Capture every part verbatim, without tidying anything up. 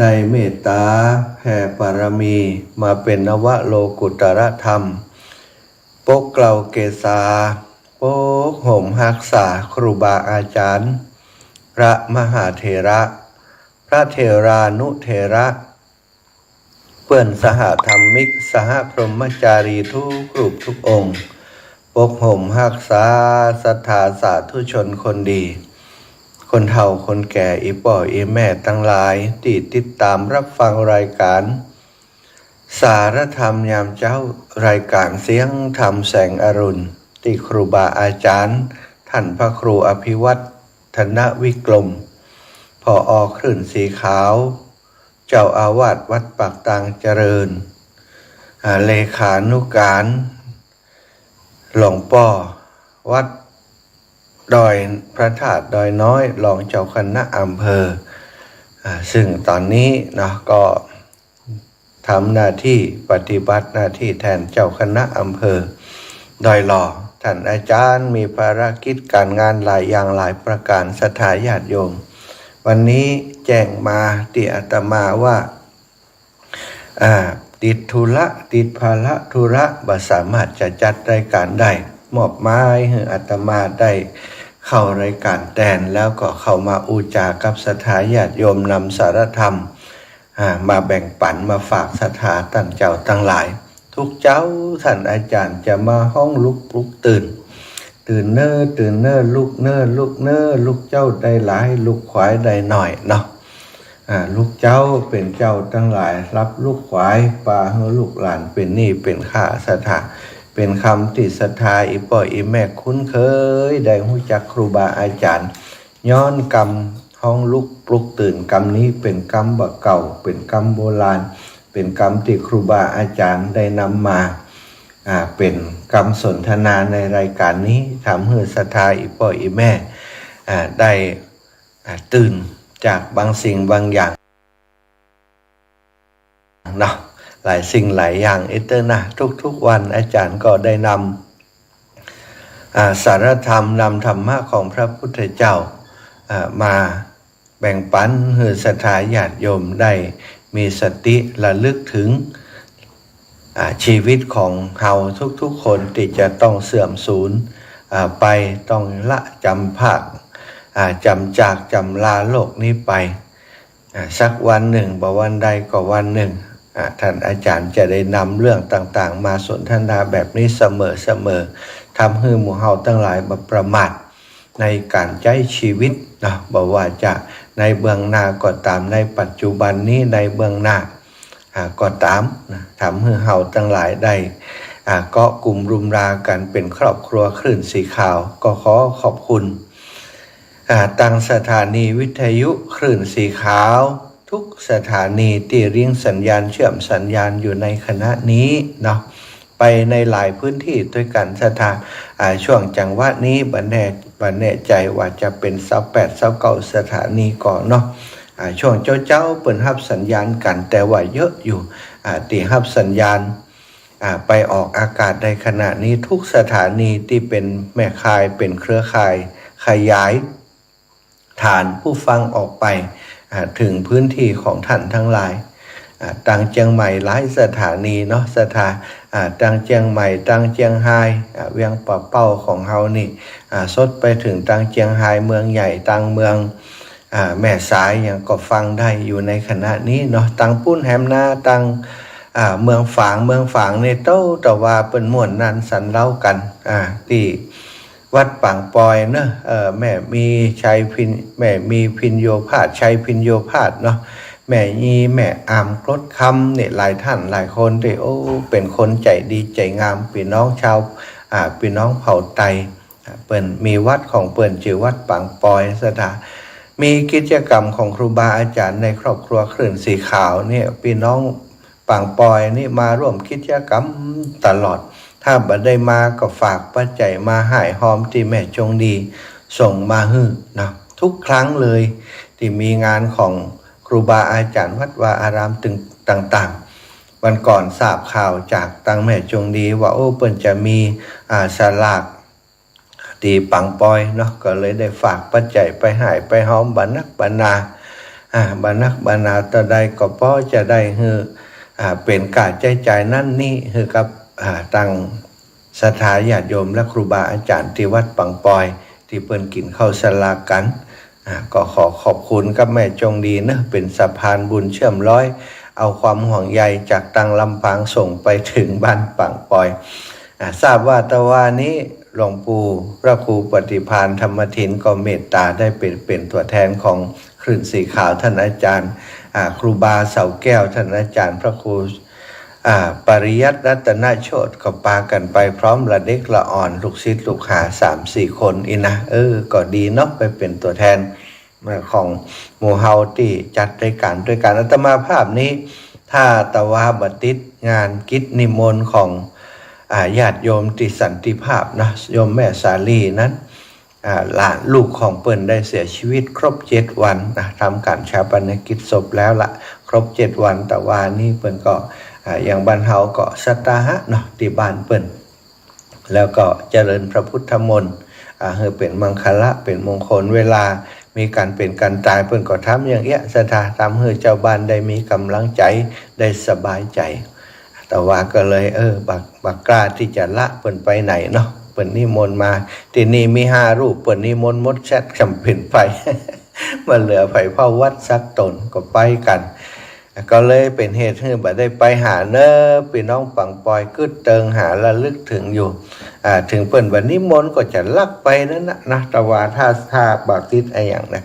ได้เมตต๋าแผ่ปารมีมาเป๋นนวโลกุตตรธรรม ปกเกล้าเกษา ปกห่มฮักษาครูบาอาจ๋ารย์ พระมหาเถระ พระเถรานุเถระ เปื้อนสหธรรมิก สหพรหมจารีทุกรูปทุกองค์ ปกห่มฮักษาศรัทธาสาธุชนคนดี คนเฒ่าคนแก่ อี่ป้ออี่แม่ตังหลาย ตี้ติดต๋ามฮับฟังรายก๋าน สารธรรมยามเจ๊า รายก๋านเสียงธรรมแสงอรุณ ตี้ครูบาอาจ๋ารย์ ต้านพระครูอภิวัฒนวิกรม ผอ.คลื่นสีขาว เจ้าอาวาสวัดปากตางเจริญ อ่า เลขานุก๋าน หลวงป้อวัดดอยพระธาตุดอยน้อย รองเจ้าคณะอำเภอ อ่า ซึ่งต๋อนนี้เนาะ ก็ทำหน้าตี้ ปฏิบัติหน้าตี้แตนเจ้าคณะอำเภอดอยหล่อ ต้านอาจ๋ารย์มีภารกิจก๋านงานหลายอย่างหลายประก๋าน ศรัทธาญาติโยม วันนี้แจ้งมาตี้อาตมาว่า อ่า ติดธุระ ติดภาระธุระ บ่สามารถจะจัดรายก๋านได้ มอบหมายหื้ออาตมาได้เข้ารายก๋านแตน แล้วก็เข้ามาอู้จ๋ากับศรัทธาญาติโยม นำสารธรรม อ่า มาแบ่งปั๋น มาฝากศรัทธาต้านเจ้าตังหลาย ทุกเจ๊าต้านอาจ๋ารย์จะมาฮ้องลุกปลุกตื่น ตื่นเน่อ ตื่นเน่อ ลุกเน่อ ลุกเน่อ ลุกเจ้าได้หลาย ลุกขวายได้น้อยเนาะ อ่า ลุกเจ๊าเป๋นเจ้าตังหลาย ฮับลุกขวาย ปาหื้อลูกหลานเป๋นหนี้เป๋นค่า ศรัทธา เป๋นกำตี้ศรัทธาอี่ป้ออี่แม่คุ้นเคย ได้ฮู้จักครูบาอาจ๋ารย์ ย้อนกำฮ้องลุกปลุกตื่น กำนี้เป๋นกำบ่าเก่า เป๋นกำโบราณ เป๋นกำตี้ครูบาอาจ๋ารย์ได้นำมา อ่า เป๋นกำสนทนาในรายก๋านนี้ ทำหื้อศรัทธาอี่ป้ออี่แม่ อ่า ได้ อ่า ตื่นจากบางสิ่งบางอย่างเนาะ หลายสิ่งหลายอย่าง เอเตอร์นะ ทุกๆ วันอาจ๋ารย์ก็ได้นำ อ่า สารธรรม นำธรรมะของพระพุทธเจ้า อ่า มาแบ่งปั๋นหื้อศรัทธาญาติโยมได้มีสติระลึกถึง อ่า ชีวิตของเฮาทุกๆ คนตี้จะต้องเสื่อมสูญ อ่า ไป ต้องละจ๋ำพราก อ่า จ๋ำจากจ๋ำลาโลกนี้ไป อ่า สักวันนึ่ง บ่วันใดก็วันนึ่ง อ่า ต้านอาจ๋ารย์จะได้นำเรื่องต่างๆ มาสนทนาแบบนี้เสมอๆ ทำหื้อหมู่เฮาตังหลายบ่ประมาทในก๋านใจ๊จีวิตเนาะ บ่ว่าจะในเบื้องหน้าก็ต๋าม ในปัจจุบันนี้ ในเบื้องหน้า อ่า ก็ต๋ามนะ ทำหื้อเฮาตังหลายได้ อ่า เกาะกุมรุมรากั๋นเป๋นครอบครัวคลื่นสีขาว ก็ขอขอบคุณ อ่า ตางสถานีวิทยุคลื่นสีขาว ทุกสถานีตี้ลิงก์สัญญาณ เชื่อมสัญญาณอยู่ในขณะนี้เนาะ ไปในหลายพื้นที่ตวยกั๋น ศรัทธา อ่า ช่วงจังหวะนี้บ่แน่ บ่แน่ใจ๋ว่าจะเป๋นซาวแปด ซาวเก้าสถานีก่อเนาะ อ่า ช่วงเจ๊าๆ เปิ้นฮับสัญญาณกั๋น แต่ว่าเยอะอยู่ อ่า ตี้ฮับสัญญาณ อ่า ไปออกอากาศในขณะนี้ ทุกสถานีตี้เป๋นแม่ข่าย เป๋นเครือข่าย ขยายฐานผู้ฟังออกไป อ่า เถิงพื้นตี้ของต้านตังหลาย อ่า ตางเจียงใหม่หลายสถานีเนาะ ศรัทธา อ่า ตางเจียงใหม่ ตางเจียงฮาย อ่า เวียงป่าเป้าของเฮานี่ อ่า สดไปเถิงตางเจียงฮาย เมืองใหญ่ ตางเมือง อ่า แม่สายหยังก็ฟังได้อยู่ในขณะนี้เนาะ ตางปู๊นแหมนา ตาง อ่า เมืองฝาง เมืองฝางนี่เต้าแต่ว่าเปิ้นม่วนนันสันเล้ากั๋น อ่า ตี้วัดปางปอยเนาะ เอ่อ แม่มีชัยพิญ- แม่มีพิญโญภาส ชัยพิญโญภาสเนาะ แม่ยี แม่อาม กรดคำ นี่หลายต้านหลายคนตี้ โอ้ เป๋นคนใจ๋ดีใจ๋งาม ปี้น้องชาว อ่า ปี้น้องเผ่าไต เปิ้นมีวัดของเปิ้นจื้อวัดปางปอย ศรัทธา มีกิจกรรมของครูบาอาจ๋ารย์ในครอบครัวคลื่นสีขาวเนี่ย ปี้น้องปางปอยนี่มาร่วมกิจกรรมตลอด ถ้าบ่ได้มาก็ฝากปัจจัยมาฮ่ายฮอมตี้แม่จงดีส่งมาหื้อนะ ทุกครั้งเลยตี้มีงานของครูบาอาจ๋ารย์วัดวาอารามตึง- ต่างๆ วันก่อนทราบข่าวจากตางแม่จงดีว่า โอ้ เปิ้นจะมี อ่า สลาก ตี้ปางปอยเนาะ ก็เลยได้ฝากปัจจัยไปฮ่ายไปฮอมบ่านักบ่าหนา อ่า บ่นักบ่หนาเต้าใดก็ปอจะได้หื้อ อ่า เป๋นก้าใจ๊จ่ายนั้นนี้หื้อกับ อ่า ตังศรัทธาญาติโยมและครูบาอาจ๋ารย์ตี้วัดป่างปอย ตี้เปิ้นกิ๋นข้าวสลากกั๋น อ่า ก็ขอขอบคุณกับแม่จงดีเนาะ เป๋นสะพานบุญเชื่อมร้อย เอาความห่วงใยจากตังลำปางส่งไปเถิงบ้านป่างปอย อ่า ทราบว่าตะวานี้หลวงปู่พระครูปฏิภาณธรรมถินก็เมตต๋าได้เป๋น เป๋นตั๋วแทนของคลื่นสีขาว ต้านอาจ๋ารย์ อ่า ครูบาเสาแก้ว ต้านอาจ๋ารย์พระครู อ่า ปริยัติรัตนโชติ ก็ปากั๋นไปพร้อมละเด็กละอ่อน ลูกศิษย์ลูกหาสามสี่คนอี้นะ เออ ก็ดีเนาะ ไปเป๋นตั๋วแทน ของหมู่เฮาตี้จัดรายก๋านตวยกั๋น อาตมาภาพนี้ ถ้าตะวาบ่ติดงานกิจนิมนต์ของ อ่า ญาติโยมตี้สันติภาพนะ โยมแม่สาลีนั้น อ่า หลานลูกของเปิ้นได้เสียชีวิตครบเจ็ดวันนะ ทำก๋านฌาปนกิจศพแล้วละ ครบเจ็ดวัน ตะวานี้เปิ้นก็ อ่า อย่างบ้านเฮาก็สัตตาหะเนาะ ตี้บ้านเปิ้น แล้วก็เจริญพระพุทธมนต์ อ่า หื้อเป๋นมังคละ เป๋นมงคล เวลามีก๋านเป๋นก๋านต๋าย เปิ้นก็ทำอย่างเอี้ย ศรัทธา ทำหื้อเจ้าบ้านได้มีก๋ำลังใจ๋ ได้สบายใจ๋ ตะวาก็เลย เออ บ่ บ่กล้าตี้จะละเปิ้นไปไหนเนาะ เปิ้นนิมนต์มา ตี้นี่มีห้ารูป เปิ้นนิมนต์หมดแซด จ๋ำเป๋นไป บ่เหลือใผเฝ้าวัดสักต๋น ก็ไปกั๋น ก็เลยเป๋นเหตุหื้อบ่ได้ไปหาเนาะ ปี้น้องป่างปอยกึ๊ดเติงหาระลึกเถิงอยู่ อ่า เถิงเปิ้นบ่นิมนต์ก็จะลักไปนั้นนะ นะ ตะวาถ้า ถ้าบ่ติดอะหยังนะ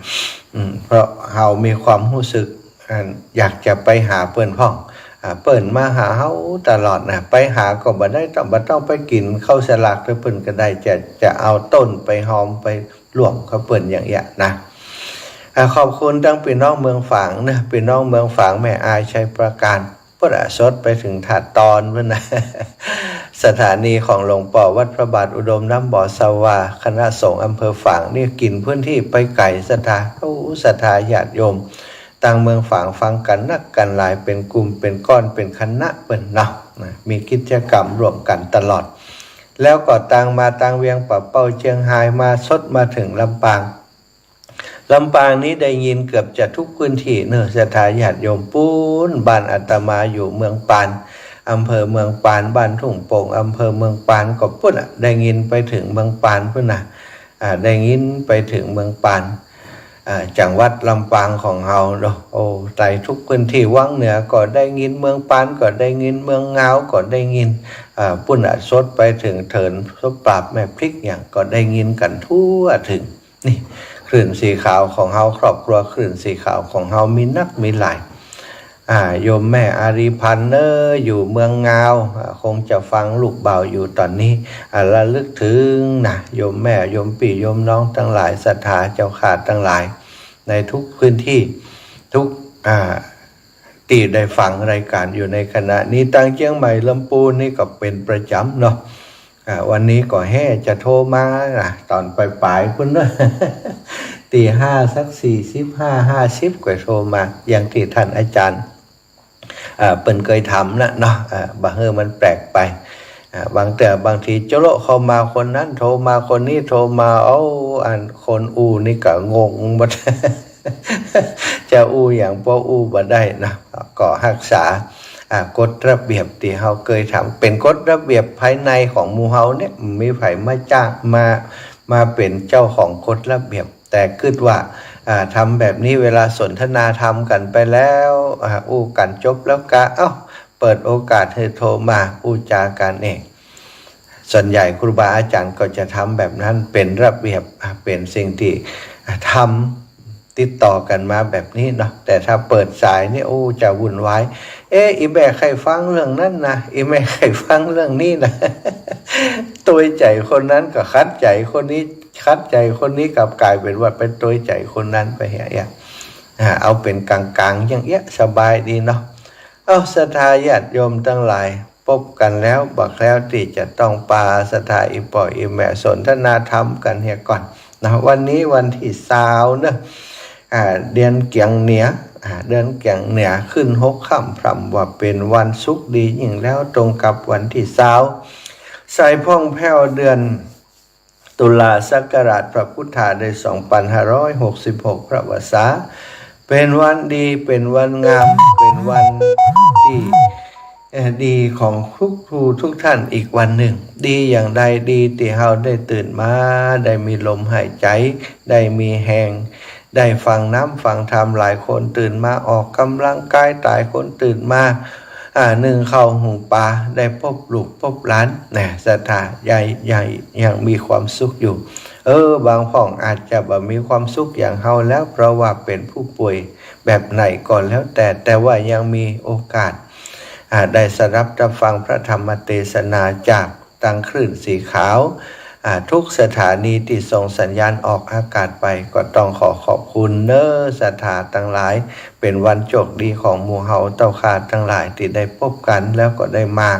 อืม เพราะเฮามีความฮู้สึก อ่า อยากจะไปหาเปิ้นพ่อง อ่า เปิ้นมาหาเฮาตลอดนะ ไปหาก็บ่ได้ ต้อง บ่ต้องไปกิ๋นข้าวสลากตวยเปิ้นก็ได้ จะ จะเอาต้นไปหอมไปร่วมกับเปิ้นอย่างเอี้ยนะ อ่า ขอบคุณตังปี้น้องเมืองฝางนะ ปี้น้องเมืองฝาง แม่อาย ชัยปราการ เปิ้นอะสดไปเถิงถาดตอนเปิ้นนะ สถานีของหลวงป้อวัดพระบาทอุดมน้ำบ่อสวา คณะสงฆ์อำเภอฝางนี่กิ๋นพื้นที่ไปไก๋ ศรัทธา โอ้ ศรัทธาญาติโยม ตังเมืองฝางฟังกั๋นนักกั๋นหลาย เป๋นกลุ่ม เป๋นก้อน เป๋นคณะเปิ้นเนาะ นะ มีกิจกรรมร่วมกั๋นตลอด แล้วก็ตังมาตังเวียงป่าเป้า เจียงฮาย มาสดมาเถิงลำปาง ลำปางนี้ได้ยินเกือบจะทุกพื้นที่เนาะ ศรัทธาญาติโยม ปู๊นบ้านอาตมาอยู่เมืองปาน อำเภอเมืองปาน บ้านทุ่งโป่ง อำเภอเมืองปาน ก็ปู๊นอะ ได้ยินไปเถิงเมืองปานปู๊นนะ อ่า ได้ยินไปเถิงเมืองปาน อ่า จังหวัดลำปางของเฮาเนาะ โอ้ ไตทุกพื้นที่ วังเหนือก็ได้ยิน เมืองปานก็ได้ยิน เมืองงาวก็ได้ยิน อ่า ปู๊นอะ สดไปเถิงเถิน สดปราบแม่พริกหยังก็ได้ยินกั๋นทั่วเถิง นี่ คลื่นสีขาวของเฮา ครอบครัวคลื่นสีขาวของเฮามีนักมีหลาย อ่า โยมแม่อารีพันธ์เนาะ อยู่เมืองงาว อ่า คงจะฟังลูกบ่าวอยู่ต๋อนนี้ อ่า ระลึกเถิงนะ โยมแม่ โยมปี้ โยมน้องตังหลาย ศรัทธาเจ้าข้าตังหลาย ในทุกพื้นที่ ทุก อ่า ตี้ได้ฟังรายก๋านอยู่ในขณะนี้ ตังเจียงใหม่ ลำปูนนี่ก็เป๋นประจ๋ำเนาะ อ่า วันนี้ก็แฮ่จะโทรมานะ ต๋อนป๋ายๆ ปู๊นเนาะ ตี๋ห้าสักสี่สิบห้า ห้าสิบก็โทรมา อย่างตี้ต้านอาจ๋ารย์ อ่า เปิ้นเกยทำนะเนาะ อ่า บ่หื้อมันแปลกไป อ่า บางเตื้อบางทีโจ๊ะเข้ามา คนนั้นโทรมา คนนี้โทรมา เอ้า อันคนอู้นี่ก็งงหมด จะอู้หยังปออู้บ่ได้นะ ก็ฮักษา อ่า กฎระเบียบตี้เฮาเกยทำ เป๋นกฎระเบียบภายในของหมู่เฮาเนี่ย มีใผมาจ้าง มา มาเป๋นเจ้าของกฎระเบียบ แต่กึ๊ดว่า อ่า ทำแบบนี้เวลาสนทนาธรรมกั๋นไปแล้ว อ่า อู้กั๋นจบแล้วก็ เอ้า เปิดโอกาสหื้อโทรมาอู้จากั๋นเอง ส่วนใหญ่ครูบาอาจ๋ารย์ก็จะทำแบบนั้น เป๋นระเบียบ อ่า เป๋นสิ่งตี้ อ่า ทำติดต่อกั๋นมาแบบนี้เนาะ แต่ถ้าเปิดสายนี่ โอ้ จะวุ่นวาย เอ๊ะ อี่แม่ใค่ฟังเรื่องนั้นนะ อี่แม่ใค่ฟังเรื่องนี้นะ ตวยใจ๋คนนั้นก็ขัดใจ๋คนนี้ ขัดใจ๋คนนี้ กลับก๋ายเป๋นว่าไปตวยใจ๋คนนั้นไปเหีย อ่า เอาเป๋นก๋างๆ อย่างเอี้ย สบายดีเนาะ เอ้า ศรัทธาญาติโยมตังหลาย ปบกั๋นแล้ว บ่าแล้วตี้จะต้องปาศรัทธาอี่ป้ออี่แม่สนทนาธรรมกั๋นเหียก่อนนะ วันนี้วันตี้ซาวเนาะ อ่า เดือนเกียงเหนือ อ่า เดือนเกียงเหนือ ขึ้นหกค่ำ พร่ำว่าเป๋นวันสุขดียิ่งแล้ว ตรงกับวันตี้ซาว ใส่พ่องแผ้วเดือน ตุลาศักราชพระพุทธาได้สองปันห้าร้อยหกสิบหก พระวรรษา เป๋นวันดี เป๋นวันงาม เป๋นวันตี้ เอ่อ ดีของทุกผู้ทุกท่านอีกวันนึ่ง ดีอย่างใด ดีตี้เฮาได้ตื่นมา ได้มีลมหายใจ๋ ได้มีแฮง ได้ฟังน้ำฟังธรรม หลายคนตื่นมาออกก๋ำลังกาย หลายคนตื่นมา อ่า นึ่งข้าวหุงป๋า ได้ปบลูกปบหลาน นะ ศรัทธา ยัง ยัง ยังมีความสุขอยู่ เออ บางพ่องอาจจะบ่มีความสุขอย่างเฮาแล้ว เพราะว่าเป๋นผู้ป่วยแบบไหนก็แล้วแต่ แต่ว่ายังมีโอกาส อ่า ได้สดับรับฟังพระธรรมเตสนาจากตางคลื่นสีขาว อ่า ทุกสถานีตี้ส่งสัญญาณออกอากาศไป ก็ต้องขอขอบคุณเน้อศรัทธาตังหลาย เป๋นวันโจคดีของหมู่เฮาเต้าข้าตังหลายตี้ได้ปบกั๋นแล้วก็ได้มา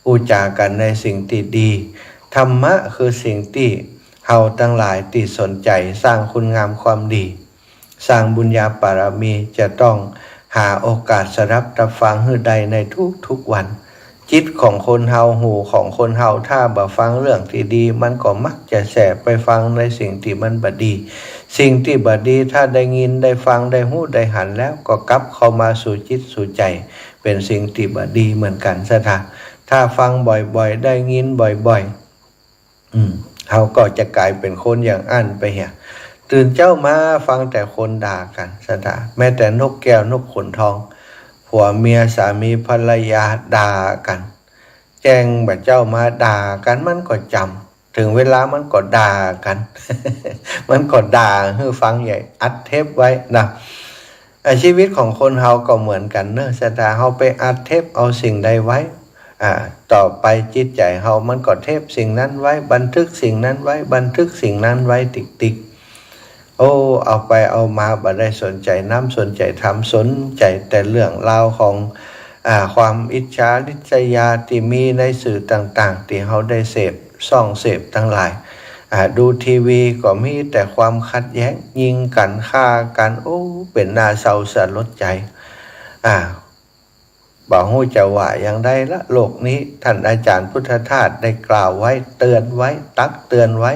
อู้จ๋ากั๋นในสิ่งตี้ดี ธรรมะคือสิ่งตี้เฮาตังหลายตี้สนใจ๋สร้างคุณงามความดี สร้างบุญญาปารมี จะต้องหาโอกาสสดับรับฟังหื้อได้ในทุกๆวัน จิตของคนเฮา หูของคนเฮา ถ้าบ่ฟังเรื่องตี้ดี มันก็มักจะแส่ไปฟังในสิ่งตี้มันบ่ดี สิ่งตี้บ่ดี ถ้าได้ยิน ได้ฟัง ได้ฮู้ ได้หันแล้ว ก็กลับเข้ามาสู่จิตสู่ใจ๋ เป๋นสิ่งตี้บ่ดีเหมือนกั๋นศรัทธา ถ้าฟังบ่อยๆ ได้ยินบ่อยๆ อืม เฮาก็จะก๋ายเป๋นคนอย่างอั้นไปเหีย ตื่นเจ๊ามาฟังแต่คนด่ากั๋นศรัทธา แม้แต่นกแก้วนกขุนทอง ผัวเมียสามีภรรยาด่ากั๋น แจ้งบ่าเจ๊ามาด่ากั๋น มันก็จ๋ำ เถิงเวลามันก็ด่ากั๋น มันก็ด่าหื้อฟังใหญ่ อัดเทปไว้นะ อ่ะ ชีวิตของคนเฮาก็เหมือนกั๋นเนอะศรัทธา เฮาไปอัดเทปเอาสิ่งใดไว้ อ่า ต่อไปจิตใจ๋เฮามันก็เทปสิ่งนั้นไว้ บันทึกสิ่งนั้นไว้ บันทึกสิ่งนั้นไว้ติ๊กๆ โอ้ เอาไปเอามาบ่ได้สนใจ๋น้ำสนใจ๋ธรรม สนใจ๋แต่เรื่องราวของ อ่า ความอิจฉาริษยาตี้มีในสื่อต่างๆ ตี้เฮาได้เสพ ส่องเสพตังหลาย อ่า ดูทีวีก็มีแต่ความขัดแย้ง ยิงกั๋น ฆ่ากั๋น โอ้ เป๋นหน้าเศร้าสลดใจ๋ อ่า บ่ฮู้จะว่าอย่างใดละ โลกนี้ ท่านอาจารย์พุทธทาสได้กล่าวไว้ เตือนไว้ ตักเตือนไว้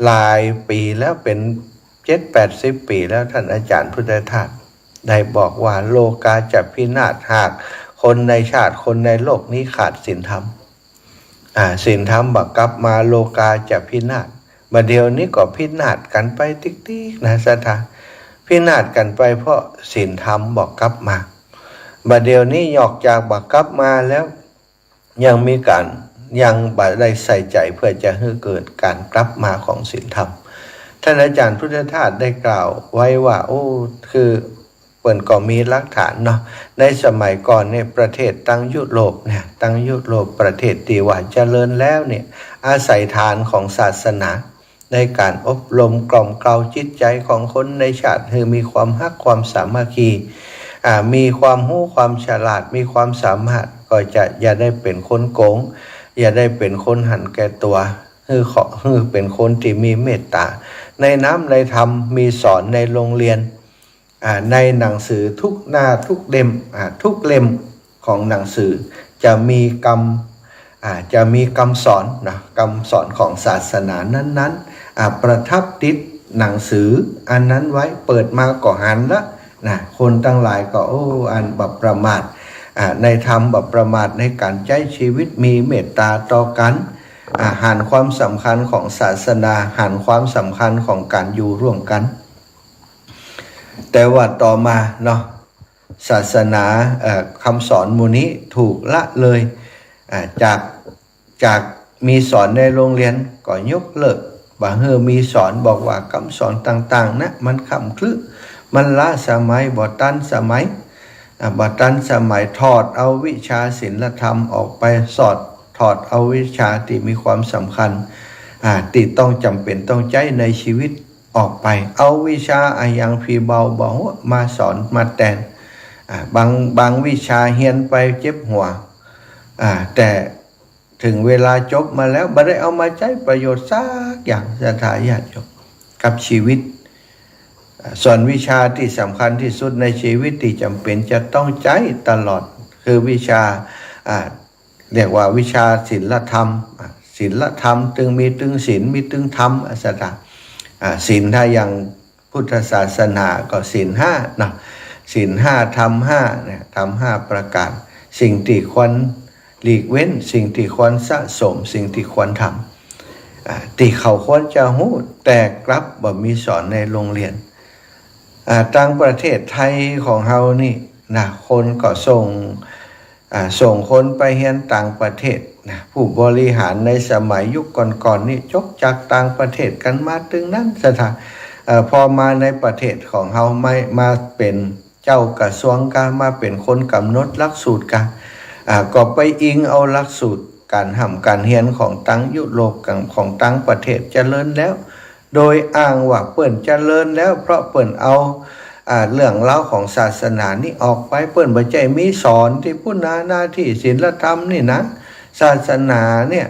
หลายปี๋แล้ว เป๋นเจ็ดแปดสิบปี๋แล้ว ท่านอาจารย์พุทธทาสได้บอกว่า โลกาจะพินาศ หากคนในชาติ คนในโลกนี้ขาดศีลธรรม อ่า ศีลธรรมบ่กลับมา โลกาจะพินาศ บ่าเดี่ยวนี้ก็พินาศกั๋นไปติ๊กๆ นะศรัทธา พินาศกั๋นไปเพราะศีลธรรมบ่กลับมา บ่าเดี่ยวนี้นอกจากบ่กลับมาแล้ว ยังมีก๋าน ยังบ่ได้ใส่ใจ๋เพื่อจะหื้อเกิดก๋านกลับมาของศีลธรรม ท่านอาจารย์พุทธทาสได้กล่าวไว้ว่า โอ้ คือ เปิ้นก็มีหลักฐานเนาะ ในสมัยก่อนเนี่ย ประเทศตังยุโรปเนี่ย ตังยุโรป ประเทศตี้ว่าเจริญแล้วเนี่ย อาศัยฐานของศาสนา ในก๋านอบรมกล่อมเกลาจิตใจ๋ของคนในชาติ หื้อมีความฮักความสามัคคี อ่า มีความฮู้ความฉลาด มีความสามารถ ก็จะอย่าได้เป๋นคนโก๋ง อย่าได้เป๋นคนหันแก่ตั๋ว หื้อขอ หื้อเป๋นคนตี้มีเมตต๋า ในน้ำในธรรม มีสอนในโรงเรียน อ่า ในหนังสือทุกหน้าทุกเล่ม อ่า ทุกเล่มของหนังสือจะมีกำ อ่า จะมีกำสอนนะ กำสอนของศาสนานั้นๆ อ่า ประทับติดหนังสืออันนั้นไว้ เปิดมาก็หันละนะ คนตังหลายก็ โอ้ อันบ่ประมาท อ่า ในธรรมบ่ประมาทในก๋านใจ๊ชีวิต มีเมตต๋าต่อกั๋น อ่า หันความสำคัญของศาสนา หันความสำคัญของก๋านอยู่ร่วมกั๋น แต่ว่าต่อมาเนาะ ศาสนา เอ่อ กำสอนหมู่นี้ถูกละเลย อ่า จาก จากมีสอนในโรงเรียนก็ยกเลิก บ่หื้อมีสอน บอกว่ากำสอนต่างๆ นะ มันค่ำครึ มันล้าสมัย บ่ตันสมัย อ่า บ่ตันสมัย ถอดเอาวิชาศีลธรรมออกไป สอด ถอดเอาวิชาตี้มีความสำคัญ อ่า ตี้ต้องจ๋ำเป๋นต้องใจ๊ในชีวิตออกไป เอาวิชาอะหยังตี้เบาบ่ฮู้มาสอนมาแตน อ่า บาง บางวิชาเฮียนไปเจ็บหัว อ่า แต่เถิงเวลาจบมาแล้ว บ่ได้เอามาใจ๊ประโยชน์สักอย่าง ศรัทธาญาติโยม กับชีวิต อ่า ส่วนวิชาตี้สำคัญตี้สุดในชีวิตตี้จ๋ำเป๋นจะต้องใจ๊ตลอด คือวิชา อ่า เรียกว่าวิชาศีลธรรม อ่า ศีลธรรมตึงมีตึงศีล มีตึงธรรม อ่า ศรัทธา อ่า ศีลถ้ายัง พุทธศาสนาก็ศีลห้าเนาะ ศีลห้า ธรรมห้าเนี่ย ธรรมห้าประการ สิ่งตี้ควรหลีกเว้น สิ่งตี้ควรสะสม สิ่งตี้ควรทำ อ่า ตี้เขาควรจะฮู้ แต่กลับบ่มีสอนในโรงเรียน อ่า ตางประเทศไทยของเฮานี่นะ คนก็ส่ง อ่า ส่งคนไปเฮียนต่างประเทศนะ ผู้บริหารในสมัยยุคก่อนๆ นี่จบจากต่างประเทศกั๋นมาตึงนั้น ศรัทธา เอ่อ พอมาในประเทศของเฮา ไม่ มาเป๋นเจ้ากระทรวงกา มาเป๋นคนก๋ำหนดหลักสูตรกา อ่า ก็ไปอิงเอาหลักสูตรก๋านฮ่ำก๋านเฮียนของตางยุโรป ของตางประเทศเจริญแล้ว โดยอ้างว่าเปิ้นเจริญแล้ว เพราะเปิ้นเอา อ่า เรื่องราวของศาสนานี่ออกไป เปิ้นบ่ใจ้มีสอนตี้ปุ้นนา หน้าตี้ศีลธรรมนี่นะ ศาสนาเนี่ย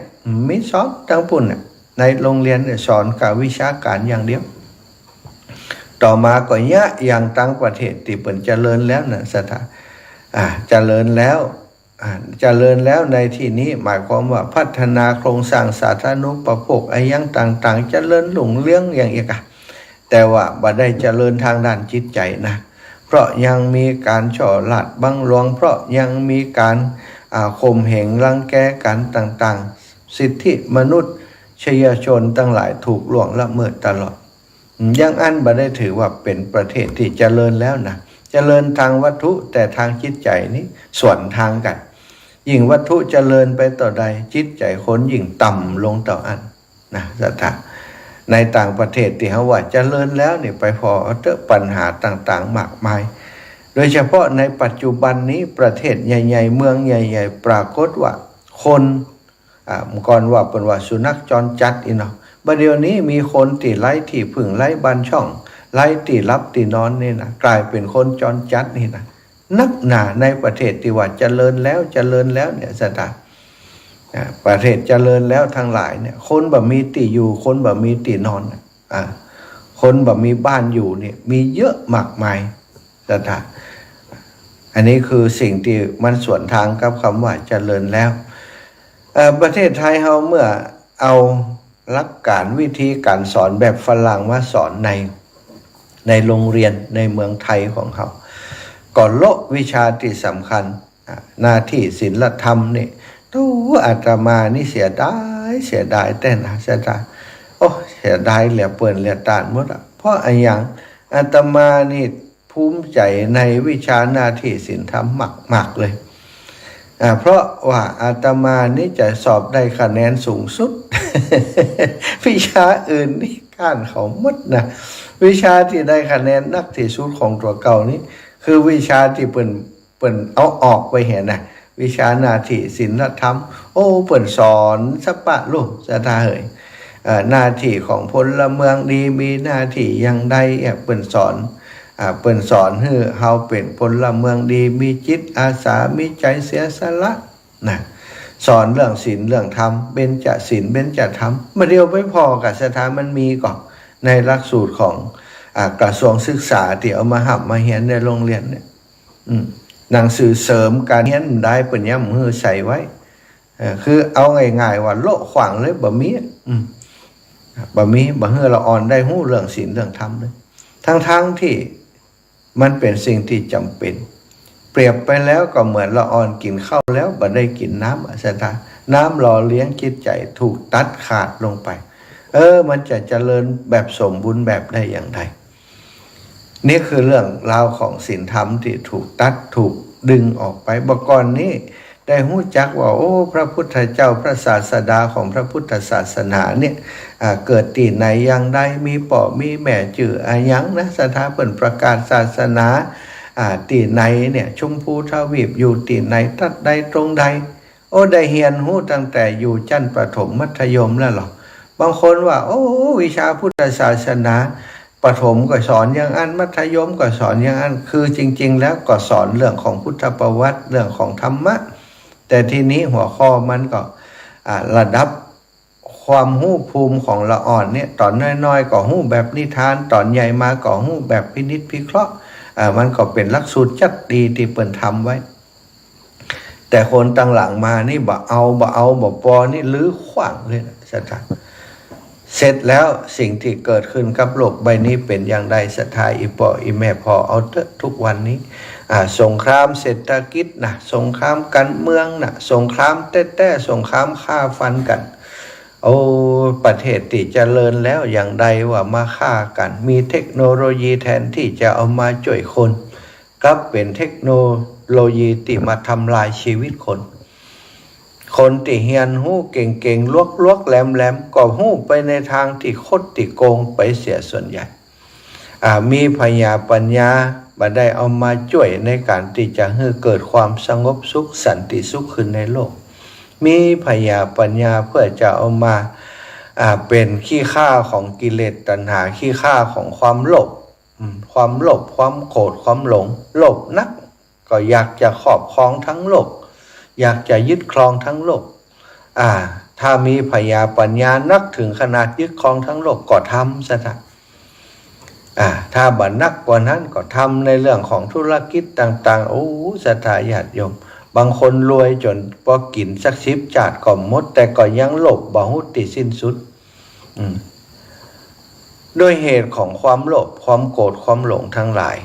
มีสอนตังปุ้นน่ะ ในโรงเรียนเนี่ยสอนก๋าวิชาก๋านอย่างเดียว ต่อมาก็เยียะอย่างตางประเทศตี้เปิ้นเจริญแล้วนะ ศรัทธา อ่า เจริญแล้ว อ่า เจริญแล้วในตี้นี้หมายความว่าพัฒนาโครงสร้างสาธารณูปโภคอะหยังต่างๆ เจริญรุ่งเรืองอย่างอี้กา แต่ว่าบ่ได้เจริญตางด้านจิตใจ๋นะ เพราะยังมีก๋านฉ้อราษฎร์บังหลวง เพราะยังมีก๋าน อ่า ข่มเหงรังแกกั๋นต่างๆ สิทธิมนุษยชนตังหลายถูกล่วงละเมิดตลอด อย่างอั้นบ่ได้ถือว่าเป๋นประเทศตี้เจริญแล้วนะ เจริญตางวัตถุ แต่ตางจิตใจ๋นี่สวนตางกั๋น ยิ่งวัตถุเจริญไปเต้าใด จิตใจ๋คนยิ่งต่ำลงเต้าอั้นนะ ศรัทธา ในต่างประเทศตี้เฮาว่าเจริญแล้วนี่ ไปผ่อเอาเต๊อะ ปัญหาต่างๆ มากมาย โดยเฉพาะในปัจจุบันนี้ประเทศใหญ่ๆ เมืองใหญ่ๆ ปรากฏว่าคน อ่า เมื่อก่อนว่าเปิ้นว่าสุนัขจรจัดอี้เนาะ บ่าเดี่ยวนี้มีคนตี้ไร้ตี้พึ่ง ไร้บ้านช่อง ไร้ตี้หลับตี้นอนนี่นะ ก๋ายเป๋นคนจรจัดนี่นะ นักหนาในประเทศตี้ว่าเจริญแล้ว เจริญแล้วเนี่ย ศรัทธา อ่า ประเทศเจริญแล้วตังหลายเนี่ย คนบ่มีตี้อยู่ คนบ่มีตี้นอนน่ะ อ่า คนบ่มีบ้านอยู่เนี่ย มีเยอะมากมาย ศรัทธา อันนี้คือสิ่งตี้มันสวนตางกับกำว่าเจริญแล้ว เอ่อ ประเทศไทยเฮาเมื่อเอาหลักก๋านวิธีก๋านสอนแบบฝรั่งมาสอนใน ในโรงเรียนในเมืองไทยของเฮา ก็โละวิชาตี้สำคัญ อ่ะ หน้าตี้ศีลธรรมนี่ โธ่ อาตมานี่เสียดาย เสียดายแต๊นะ เสียดาย โอ้ เสียดายเหลือเปิ้นเหลือต้านหมดอะ เพราะอะหยัง อาตมานี่ภูมิใจ๋ในวิชาหน้าตี้ศีลธรรมมากๆ เลย อ่า เพราะว่าอาตมานี่จะสอบได้คะแนนสูงสุด วิชาอื่นนี่ก้านเขาหมดนะ วิชาตี้ได้คะแนนนักตี้สุดของตั๋วเก่านี่ คือวิชาตี้เปิ้น เปิ้นเอาออกไปหั้นนะ วิชาหน้าตี้ศีลธรรม โอ้ เปิ้นสอนสะปะลูก ศรัทธาเหย เอ่อ หน้าตี้ของพลเมืองดีมีหน้าตี้อย่างใด เอ่อ เปิ้นสอน อ่า เปิ้นสอนหื้อเฮาเป๋นพลเมืองดี มีจิตอาสา มีใจ๋เสียสละนะ สอนเรื่องศีลเรื่องธรรม เบญจศีล เบญจธรรม บ่าเดี่ยวไปผ่อก่อ ศรัทธา มันมีก่อ ในหลักสูตรของ อ่า กระทรวงศึกษาตี้เอามาฮ่ำมาเฮียนในโรงเรียนเนี่ย อืม หนังสือเสริมก๋านเฮียนได้ เปิ้นยังบ่หื้อใส่ไว้ เอ่อ คือเอาง่ายๆ ว่าโละขว้างเลย บ่มี อืม บ่มี บ่หื้อละอ่อนได้ฮู้เรื่องศีลเรื่องธรรมเลย ทั้งๆ ตี้มันเป๋นสิ่งตี้จ๋ำเป๋น เปรียบไปแล้วก็เหมือนละอ่อนกิ๋นข้าวแล้วบ่ได้กิ๋นน้ำอะ ศรัทธา น้ำหล่อเลี้ยงจิตใจ๋ถูกตัดขาดลงไป เออ มันจะเจริญแบบสมบูรณ์แบบได้อย่างใด นี่คือเรื่องราวของศีลธรรมตี้ถูกตัด ถูกดึงออกไป บ่าก่อนนี้ได้ฮู้จักว่า โอ้ พระพุทธเจ้า พระศาสดาของพระพุทธศาสนาเนี่ย อ่า เกิดตี้ไหนอย่างใด มีป้อมีแม่จื้ออะหยังนะ ศรัทธา เปิ้นประกาศศาสนา อ่า ตี้ไหนเนี่ย ชมพูทวีปอยู่ตี้ไหน ตั๊ดใดตรงใด โอ้ ได้เฮียนฮู้ตั้งแต่อยู่ชั้นประถมมัธยมแล้วเหรอ บางคนว่า โอ้ วิชาพุทธศาสนา ประถมก็สอนอย่างอั้น มัธยมก็สอนอย่างอั้น คือจริงๆ แล้วก็สอนเรื่องของพุทธประวัติ เรื่องของธรรมะ แต่ทีนี้หัวข้อมันก็ อ่า ระดับความฮู้ภูมิของละอ่อนเนี่ย ต๋อนน้อยๆ ก็ฮู้แบบนิทาน ต๋อนใหญ่มาก็ฮู้แบบพินิจพิเคราะห์ อ่า มันก็เป๋นหลักสูตรจั๊ดดีตี้เปิ้นทำไว้ แต่คนตังหลังมานี่บ่เอา บ่เอา บ่ปอนี่รื้อขว้างเลยนะ ศรัทธา เสร็จแล้วสิ่งตี้เกิดขึ้นกับโลกใบนี้เป๋นอย่างใด ศรัทธาอี่ป้ออี่แม่ผ่อเอาเต๊อะ ทุกวันนี้ อ่า สงครามเศรษฐกิจนะ สงครามก๋านเมืองนะ สงครามแต๊ๆ สงครามฆ่าฟันกั๋น โอ้ ประเทศตี้เจริญแล้วอย่างใดว่ามาฆ่ากั๋น มีเทคโนโลยีแทนตี้จะเอามาจ้วยคน กลับเป๋นเทคโนโลยีตี้มาทำลายชีวิตคน คนตี้เฮียนฮู้เก่งๆ ลวกๆ แหลมๆ ก็ฮู้ไปในตางตี้คดตี้โกงไปเสียส่วนใหญ่ อ่า มีผญาปัญญาบ่ได้เอามาจ้วยในก๋านตี้จะหื้อเกิดความสงบสุขสันติสุขขึ้นในโลก มีผญาปัญญาเปื้อจะเอามา อ่า เป๋นขี้ข้าของกิเลสตัณหา ขี้ข้าของความโลภ อืม ความโลภ ความโกรธ ความหลง โลภนัก ก็อยากจะครอบครองทั้งโลก อยากจะยึดครองทั้งโลก อ่า ถ้ามีผญาปัญญานักเถิงขนาดยึดครองทั้งโลกก็ทำซะเถอะ อ่า ถ้าบ่นักกว่านั้นก็ทำในเรื่องของธุรกิจต่างๆ โอ้ ศรัทธาญาติโยม บางคนรวยจ๋นปอกิ๋นสักสิบจาติก็หมด แต่ก็ยังโลภบ่ฮู้ตี้สิ้นสุด อืม ด้วยเหตุของความโลภ ความโกรธ ความหลงทั้งหลาย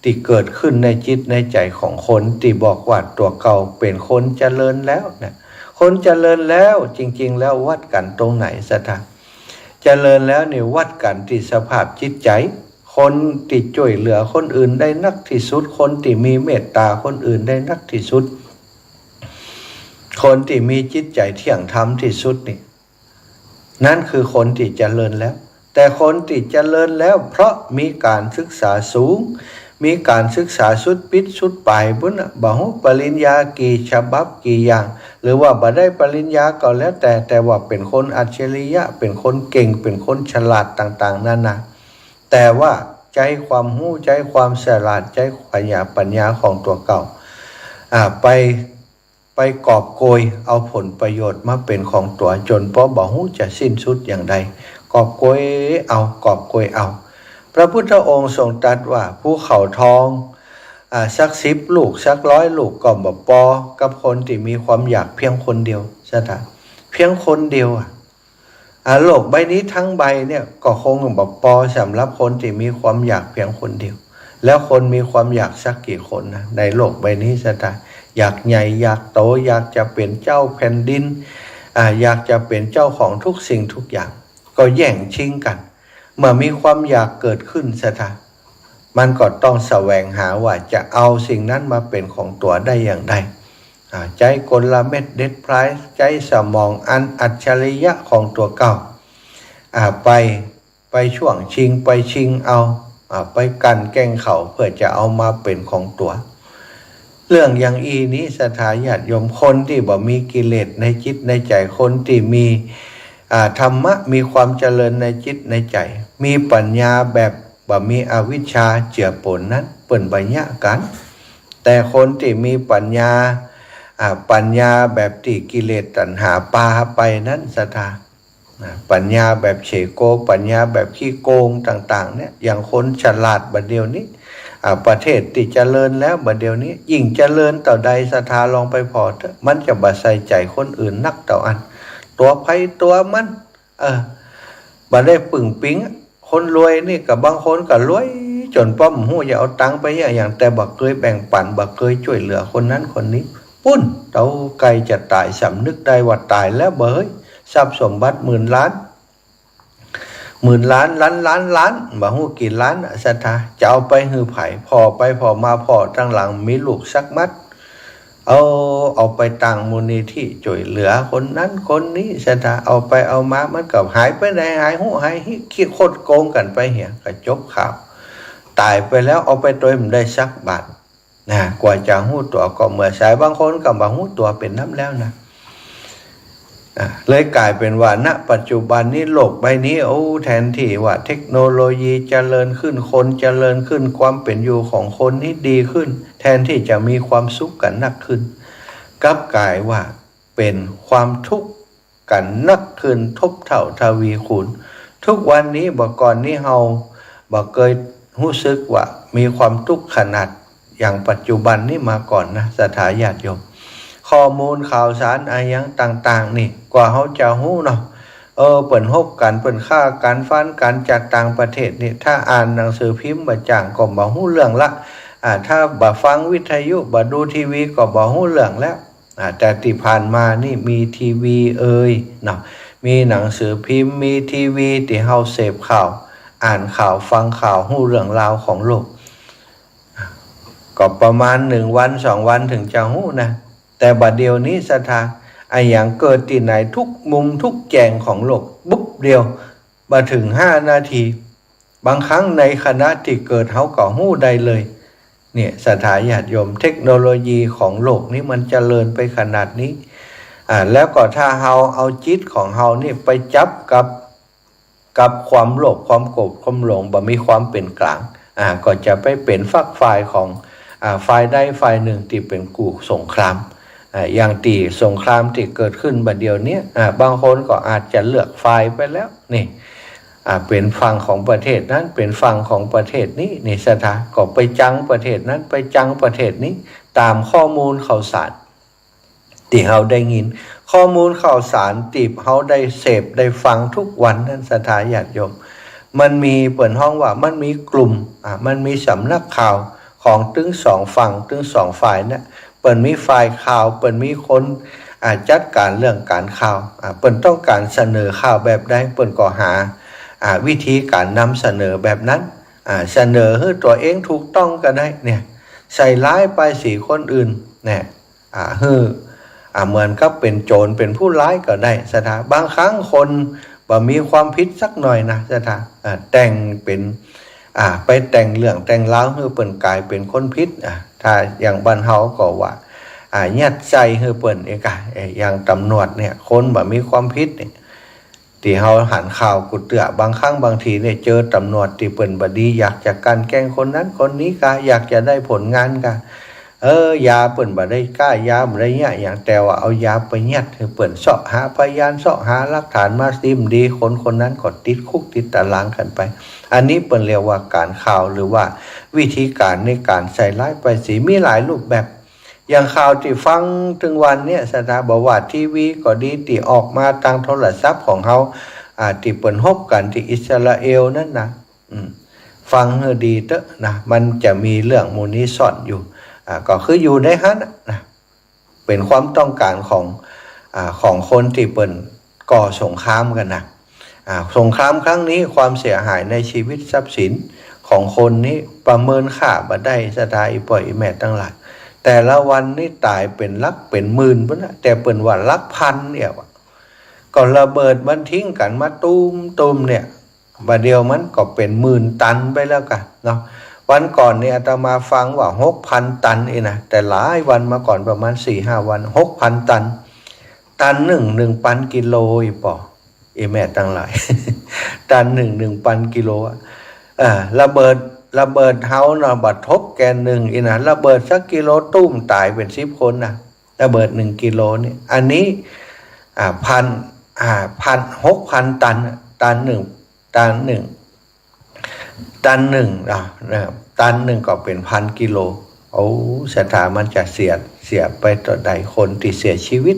ตี้เกิดขึ้นในจิตในใจ๋ของคนตี้บอกว่าตั๋วเก่าเป๋นคนเจริญแล้วนะ คนเจริญแล้วจริงๆ แล้ววัดกั๋นตรงไหน ศรัทธา เจริญแล้วนี่วัดกั๋นตี้สภาพจิตใจ๋ คนตี้จ้วยเหลือคนอื่นได้นักตี้สุด คนตี้มีเมตต๋าคนอื่นได้นักตี้สุด คนตี้มีจิตใจ๋เที่ยงธรรมตี้สุดนี่ นั้นคือคนตี้เจริญแล้ว แต่คนตี้เจริญแล้วเพราะมีก๋านศึกษาสูง มีก๋านศึกษาสุดปิดสุดป๋ายปู๊นน่ะ บ่ฮู้ปริญญากี่ฉบับกี่อย่าง หรือว่าบ่ได้ปริญญาก็แล้วแต่ แต่ว่าเป๋นคนอัจฉริยะ เป๋นคนเก่ง เป๋นคนฉลาดต่างๆ นานา แต่ว่าใจ๊ความฮู้ ใจ๊ความฉลาด ใจ๊ผญาปัญญาของตั๋วเก่า อ่า ไป ไปกอบโกยเอาผลประโยชน์มาเป๋นของตั๋วจ๋นปอบ่ฮู้จะสิ้นสุดอย่างใด กอบโกยเอา กอบโกยเอา พระพุทธองค์ทรงตรัสว่า ภูเขาทอง อ่า สักสิบลูก สักร้อยลูกก็บ่ปอกับคนตี้มีความอยากเพียงคนเดียว ศรัทธา เพียงคนเดียวอะ อ่า โลกใบนี้ทั้งใบเนี่ยก็คงบ่ปอสำหรับคนตี้มีความอยากเพียงคนเดียว แล้วคนมีความอยากสักกี่คนนะ ในโลกใบนี้ ศรัทธา อยากใหญ่ อยากโต อยากจะเป๋นเจ้าแผ่นดิน อ่า อยากจะเป๋นเจ้าของทุกสิ่งทุกอย่าง ก็แย่งชิงกั๋น เมื่อมีความอยากเกิดขึ้น ศรัทธา มันก็ต้องแสวงหาว่าจะเอาสิ่งนั้นมาเป๋นของตั๋วได้อย่างใด อ่า ใจ๊กลเม็ดเด็ดพลาย ใจ๊สมองอันอัจฉริยะของตั๋วเก่า อ่า ไป ไปช่วงชิง ไปชิงเอา อ่า ไปกลั่นแกล้งเขาเพื่อจะเอามาเป๋นของตั๋ว เรื่องอย่างอี้นี้ ศรัทธาญาติโยม คนตี้บ่มีกิเลสในจิตในใจ๋ คนตี้มี อ่า ธรรมะ มีความเจริญในจิตในใจ๋ มีปัญญาแบบบ่มีอวิชชาเจือป๋นนั้น เปิ้นบ่เยียะกั๋น แต่คนตี้มีปัญญา อ่า ปัญญาแบบตี้กิเลสตัณหาปาไปนั้น ศรัทธา นะ ปัญญาแบบเฉโก ปัญญาแบบขี้โกงต่างๆ เนี่ย อย่างคนฉลาดบ่าเดี่ยวนี้ อ่า ประเทศตี้เจริญแล้วบ่าเดี่ยวนี้ ยิ่งเจริญเต้าใด ศรัทธาลองไปผ่อเถอะ มันจะบ่ใส่ใจ๋คนอื่นนักเต้าอั้น ตั๋วใผตั๋วมัน เออ บ่ได้ปึงปิงอะ คนรวยนี่ก็บางคนก็รวยจ๋นปอบ่ฮู้จะเอาตังค์ไปเยียะหยัง แต่บ่เกยแบ่งปั๋น บ่เกยจ้วยเหลือคนนั้นคนนี้ ปู๊น เต้าใก้จะต๋าย สำนึกได้ว่าต๋ายแล้วเบ้ย ทรัพย์สมบัติหมื่นล้าน หมื่นล้าน ล้าน ล้าน ล้าน บ่ฮู้กี่ล้านน่ะ ศรัทธา จะเอาไปหื้อใผ ผ่อไปผ่อมา ผ่อตังหลังมีลูกสักมัด เอา เอาไปตั้งมูลนิธิจ้วยเหลือคนนั้นคนนี้ ศรัทธา เอาไปเอามามันก็หายไปไหน หายฮู้หายฮี้ ขี้คดโกงกั๋นไปเหีย ก็จบข่าว ต๋ายไปแล้วเอาไปโตยบ่ได้สักบาท นะ กว่าจะฮู้ตั๋วก็เมื่อสาย บางคนก็บ่ฮู้ตั๋วเป๋นน้ำแล้วนะ อ่ะ เลยก๋ายเป๋นว่า ณ ปัจจุบันนี้โลกใบนี้ โอ้ แทนตี้ว่าเทคโนโลยีเจริญขึ้น คนเจริญขึ้น ความเป๋นอยู่ของคนนี้ดีขึ้น แทนตี้จะมีความสุขกั๋นนักขึ้น กลับก๋ายว่าเป๋นความทุกข์กั๋นนักขึ้นทบเท่าทวีคูณ ทุกวันนี้ บ่าก่อนนี้เฮาบ่เกยฮู้สึกว่ามีความตุ๊กข์ขนาดอย่างปัจจุบันนี้มาก่อนนะ ศรัทธาญาติโยม ข้อมูลข่าวสารอะหยังต่างๆ นี่ กว่าเฮาจะฮู้เนาะ เออ เปิ้นฮบกั๋น เปิ้นฆ่ากั๋น ฟันกั๋นจากต่างประเทศนี่ ถ้าอ่านหนังสือพิมพ์บ่าจ้างก็บ่ฮู้เรื่องละ อ่า ถ้าบ่ฟังวิทยุ บ่ดูทีวีก็บ่ฮู้เรื่องแล้ว อ่า แต่ตี้ผ่านมานี่มีทีวีเอยเนาะ มีหนังสือพิมพ์ มีทีวีตี้เฮาเสพข่าว อ่านข่าว ฟังข่าว ฮู้เรื่องราวของโลก ก็ประมาณหนึ่งวันสองวันถึงจะฮู้นะ แต่บ่าเดี่ยวนี้ศรัทธา อะหยังเกิดตี้ไหนทุกมุมทุกแจงของโลก ปุ๊บเดียว บ่ถึงห้านาที บางครั้งในขณะตี้เกิดเฮาก็ฮู้ได้เลย เนี่ย ศรัทธาญาติโยม เทคโนโลยีของโลกนี้มันเจริญไปขนาดนี้ อ่า แล้วก็ถ้าเฮาเอาจิตของเฮานี่ไปจับกับ กับความโลภ ความโกรธ ความหลง บ่มีความเป๋นกลาง อ่า ก็จะไปเป๋นฝักฝ่ายของ อ่า ฝ่ายใดฝ่ายหนึ่งตี้เป๋นกู้สงคราม อ่า อย่างตี้สงครามตี้เกิดขึ้นบ่าเดี่ยวเนี้ย อ่า บางคนก็อาจจะเลือกฝ่ายไปแล้ว นี่ อ่า เป๋นฝั่งของประเทศนั้น เป๋นฝั่งของประเทศนี้ นี่ศรัทธา ก็ไปจังประเทศนั้น ไปจังประเทศนี้ ต๋ามข้อมูลข่าวสาร ตี้เฮาได้ยิน ข้อมูลข่าวสารตี้เฮาได้เสพได้ฟังทุกวันนั้นศรัทธาญาติโยม มันมี เปิ้นฮ้องว่ามันมีกลุ่ม อ่า มันมีสำนักข่าวของตึงสองฝั่ง ตึงสองฝ่ายเนี่ย เปิ้นมีฝ่ายข่าว เปิ้นมีคน อ่า จัดก๋านเรื่องก๋านข่าว อ่า เปิ้นต้องก๋านเสนอข่าวแบบใด เปิ้นก็หา อ่า วิธีก๋านนำเสนอแบบนั้น อ่า เสนอหื้อตั๋วเองถูกต้องก็ได้เนี่ย ใส่ร้ายป้ายสีคนอื่นเนี่ย อ่า หื้อ อ่า เหมือนกับเป๋นโจรเป๋นผู้ร้ายก็ได้ศรัทธา บางครั้งคนบ่มีความผิดสักหน่อยนะศรัทธา อ่า แต่งเป๋น อ่า ไปแต่งเรื่องแต่งราวหื้อเปิ้นก๋ายเป๋นคนผิด อ่า ถ้าอย่างบ้านเฮาก็ว่า อ่า ยัดไส้หื้อเปิ้นเองกะ เอ่อ อย่างต๋ำรวจเนี่ย คนบ่มีความผิดเนี่ย ตี้เฮาหันข่าวกู้เตื้อ บางครั้งบางทีเนี่ย เจอต๋ำรวจตี้เปิ้นบ่ดี อยากจะกลั่นแกล้งคนนั้นคนนี้กา อยากจะได้ผลงานกา เออ ยาเปิ้นบ่ได้ก้า ยาบ่ได้เยียะหยัง แต่ว่าเอายาไปยัดหื้อเปิ้น เซาะหาพยาน เซาะหาหลักฐานมา ซิ่มดี คนคนนั้นก็ติดคุกติดต๋ารางกั๋นไป อันนี้เปิ้นเรียกว่าก๋านข่าว หรือว่าวิธีก๋านในก๋านใส่ร้ายป้ายสี มีหลายรูปแบบ อย่างข่าวตี้ฟังตึงวันเนี่ยศรัทธา บ่ว่าทีวีก็ดี ตี้ออกมาตางโทรศัพท์ของเฮา อ่า ตี้เปิ้นฮบกั๋นตี้อิสราเอลนั้นนะ อืม ฟังหื้อดีเต๊อะนะ มันจะมีเรื่องหมู่นี้ซ่อนอยู่ อ่า ก็คืออยู่ในหั้นน่ะนะ เป๋นความต้องก๋านของ อ่า ของคนตี้เปิ้นก่อสงครามกั๋นนะ อ่า สงครามครั้งนี้ความเสียหายในชีวิตทรัพย์สินของคนนี้ประเมินค่าบ่ได้ศรัทธา อี่ป้ออี่แม่ตังหลาย แต่ละวันนี่ต๋ายเป๋นหลักเป๋นหมื่นปู้นนะ แต่เปิ้นว่าหลักพันเนี่ยว่ะ ก็ระเบิดมันทิ้งกั๋นมาตูมๆ เนี่ย บ่าเดี่ยวมันก็เป๋นหมื่นตันไปแล้วกาเนาะ วันก่อนนี่อาตมาฟังว่าหกพันตันอี้นะ แต่หลายวันมาก่อนประมาณสี่ห้าวัน หกพันตัน ตันนึ่ง นึ่งปันกิโล อี่ป้ออี่แม่ตังหลาย ตันนึ่ง นึ่งปันกิโลอะ เออ ระเบิด ระเบิดเฮาเนาะ บ่าทบแก่นนึ่งอี้นะ ระเบิดสักกิโล ตุ้มต๋ายเป๋นสิบคนนะ ระเบิดนึ่งกิโลนี่ อันนี้ อ่า พัน อ่า พัน หกพันตัน ตันนึ่ง ตันนึ่ง ตันนึ่ง อ่า นะ ตันนึ่งก็เป๋นพันกิโล โอ้ ศรัทธา มันจะเสีย เสียไปเต้าใด คนตี้เสียชีวิต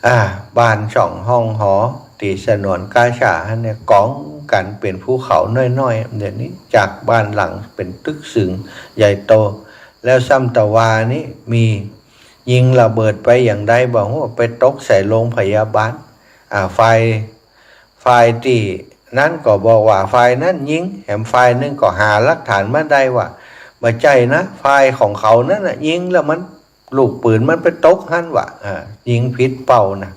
อ่า บ้านช่องห้องหอตี้ฉนวนกาซาหั้นเนี่ย ก๋องกั๋นเป๋นภูเขาน้อยๆ เดี๋ยวนี้ จากบ้านหลังเป๋นตึกสูงใหญ่โต แล้วซ้ำตะวานี้มี ยิงระเบิดไปอย่างใดบ่ฮู้ ไปตกใส่โรงพยาบาล อ่า ฝ่าย ฝ่ายตี้นั้นก็บอกว่าฝ่ายนั้นยิง แหมฝ่ายนึ่งก็หาหลักฐานมาได้ว่า บ่ใจ้นะ ฝ่ายของเขานั้นน่ะยิงแล้วมัน ลูกปืนมันไปตกหั้นว่ะ อ่า ยิงผิดเป้านะ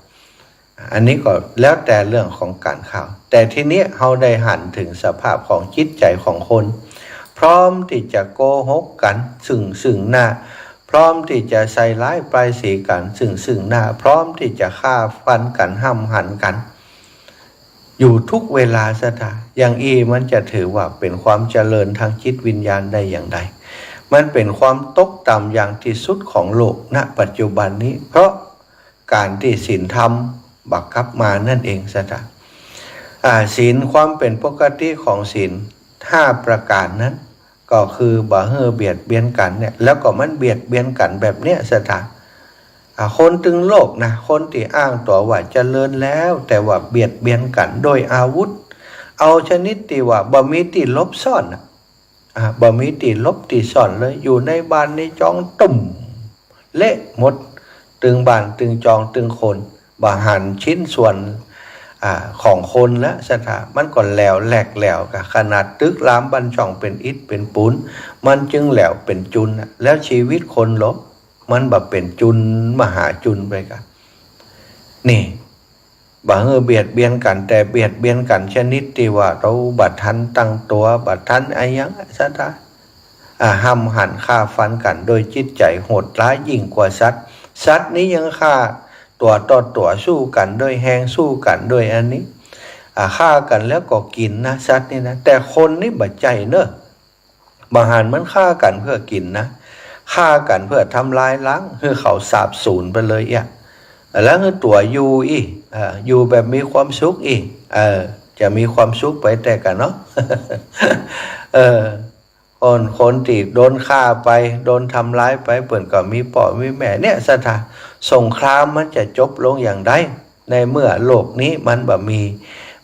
อันนี้ก็แล้วแต่เรื่องของก๋านข่าว แต่ทีเนี้ยเฮาได้หันเถิงสภาพของจิตใจ๋ของคน พร้อมตี้จะโกหกกั๋นซึ่งซึ่งหน้า พร้อมตี้จะใส่ร้ายป้ายสีกั๋นซึ่งซึ่งหน้า พร้อมตี้จะฆ่าฟันกั๋น ห้ำหันกั๋น อยู่ทุกเวลาศรัทธา อย่างอี้มันจะถือว่าเป๋นความเจริญตางจิตวิญญาณได้อย่างใด มันเป๋นความตกต่ำอย่างตี้สุดของโลก ณ ปัจจุบันนี้ เพราะก๋านตี้ศีลธรรมบ่กลับมานั่นเองศรัทธา อ่า ศีล ความเป๋นปกติของศีลห้าประก๋านนั้น ก็คือบ่หื้อเบียดเบียนกั๋นเนี่ย แล้วก็มันเบียดเบียนกั๋นแบบเนี้ยศรัทธา อ่า คนตึงโลกนะ คนตี้อ้างตั๋วว่าเจริญแล้ว แต่ว่าเบียดเบียนกั๋นโดยอาวุธ เอาชนิดตี้ว่าบ่มีตี้หลบซ่อนน่ะ อ่า บ่มีตี้หลบตี้ซ่อนเลย อยู่ในบ้านในจองตุ้ม เละหมด ตึงบ้านตึงจองตึงคน บ่หันชิ้นส่วน อ่า ของคนละ ศรัทธา มันก็แหลวแหลกแหลวก่ะ ขนาดตึกรามบ้านช่องเป๋นอิฐเป๋นปูน มันจึงแหลวเป๋นจุลน่ะ แล้วชีวิตคนลบ มันบ่เป๋นจุลมหาจุลไปก่ะ นี่ บ่หื้อเบียดเบียนกั๋น แต่เบียดเบียนกั๋นชนิดตี้ว่าเฮาบ่ทันตั้งตั๋ว บ่ทันอะหยัง ศรัทธา อ่า ห้ำหั่นฆ่าฟันกั๋นโดยจิตใจ๋โหดร้ายยิ่งกว่าสัตว์ สัตว์นี้ยังฆ่าตั๋วต่อตั๋ว สู้กั๋นโดยแฮง สู้กั๋นโดยอันนี้ อ่า ฆ่ากั๋นแล้วก็กิ๋นนะ สัตว์นี่นะ แต่คนนี่บ่ใจ้เน่อ บ่หันมันฆ่ากั๋นเปื้อกิ๋นนะ ฆ่ากั๋นเปื้อทำลายล้าง หื้อเขาสาบสูญไปเลยเอี้ย แล้วหื้อตั๋วอยู่อี้ เออ อยู่แบบมีความสุขอี้ เออ จะมีความสุขไปแต๊ก่ะเนาะ เออ คน คนตี้โดนฆ่าไป โดนทำลายไป เปิ้นก็มีป้อมีแม่ เนี่ย ศรัทธา สงครามมันจะจบลงอย่างใด ในเมื่อโลกนี้มันบ่มี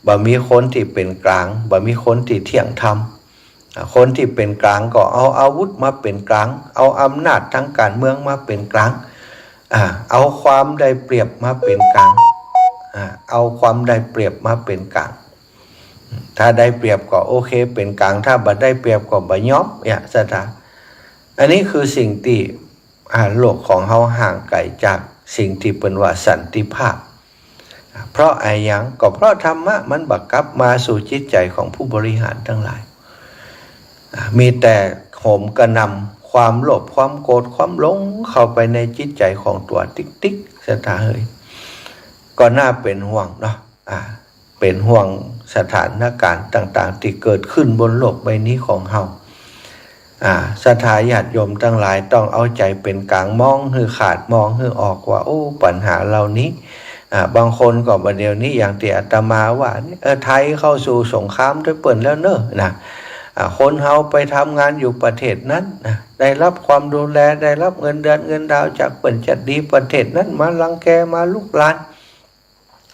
บ่มีคนตี้เป๋นกลาง บ่มีคนตี้เที่ยงธรรม อ่า คนตี้เป๋นกลางก็เอาอาวุธมาเป๋นกลาง เอาอำนาจทางก๋านเมืองมาเป๋นกลาง อ่า เอาความได้เปรียบมาเป๋นกลาง อ่า เอาความได้เปรียบมาเป๋นกลาง ถ้าได้เปรียบก็โอเคเป๋นกลาง ถ้าบ่ได้เปรียบก็บ่ยอม เนี่ย ศรัทธา อันนี้คือสิ่งตี้ อ่า โลกของเฮาห่างไก๋จากสิ่งตี้เปิ้นว่าสันติภาพ เพราะอะหยัง ก็เพราะธรรมะมันบ่กลับมาสู่จิตใจ๋ของผู้บริหารตังหลาย อ่า มีแต่โหมกระหน่ำความโลภ ความโกรธ ความหลงเข้าไปในจิตใจ๋ของตั๋วติ๊กๆ ศรัทธาเอ๋ย ก็น่าเป๋นห่วงเนาะ อ่า เป๋นห่วงสถานการณ์ต่างๆ ตี้เกิดขึ้นบนโลกใบนี้ของเฮา อ่า ศรัทธาญาติโยมตังหลายต้องเอาใจ๋เป๋นกลาง มองหื้อขาด มองหื้อออกว่า โอ้ ปัญหาเหล่านี้ อ่า บางคนก็บ่าเดี๋ยวนี้อย่างตี้อาตมาว่านี่ เออ ไทยเข้าสู่สงครามตวยเปิ้นแล้วเน่อนะ อ่า คนเฮาไปทำงานอยู่ประเทศนั้นนะ ได้รับความดูแล ได้รับเงินเดือนเงินดาวจากเปิ้น จะดีประเทศนั้น มารังแก มาลุกราน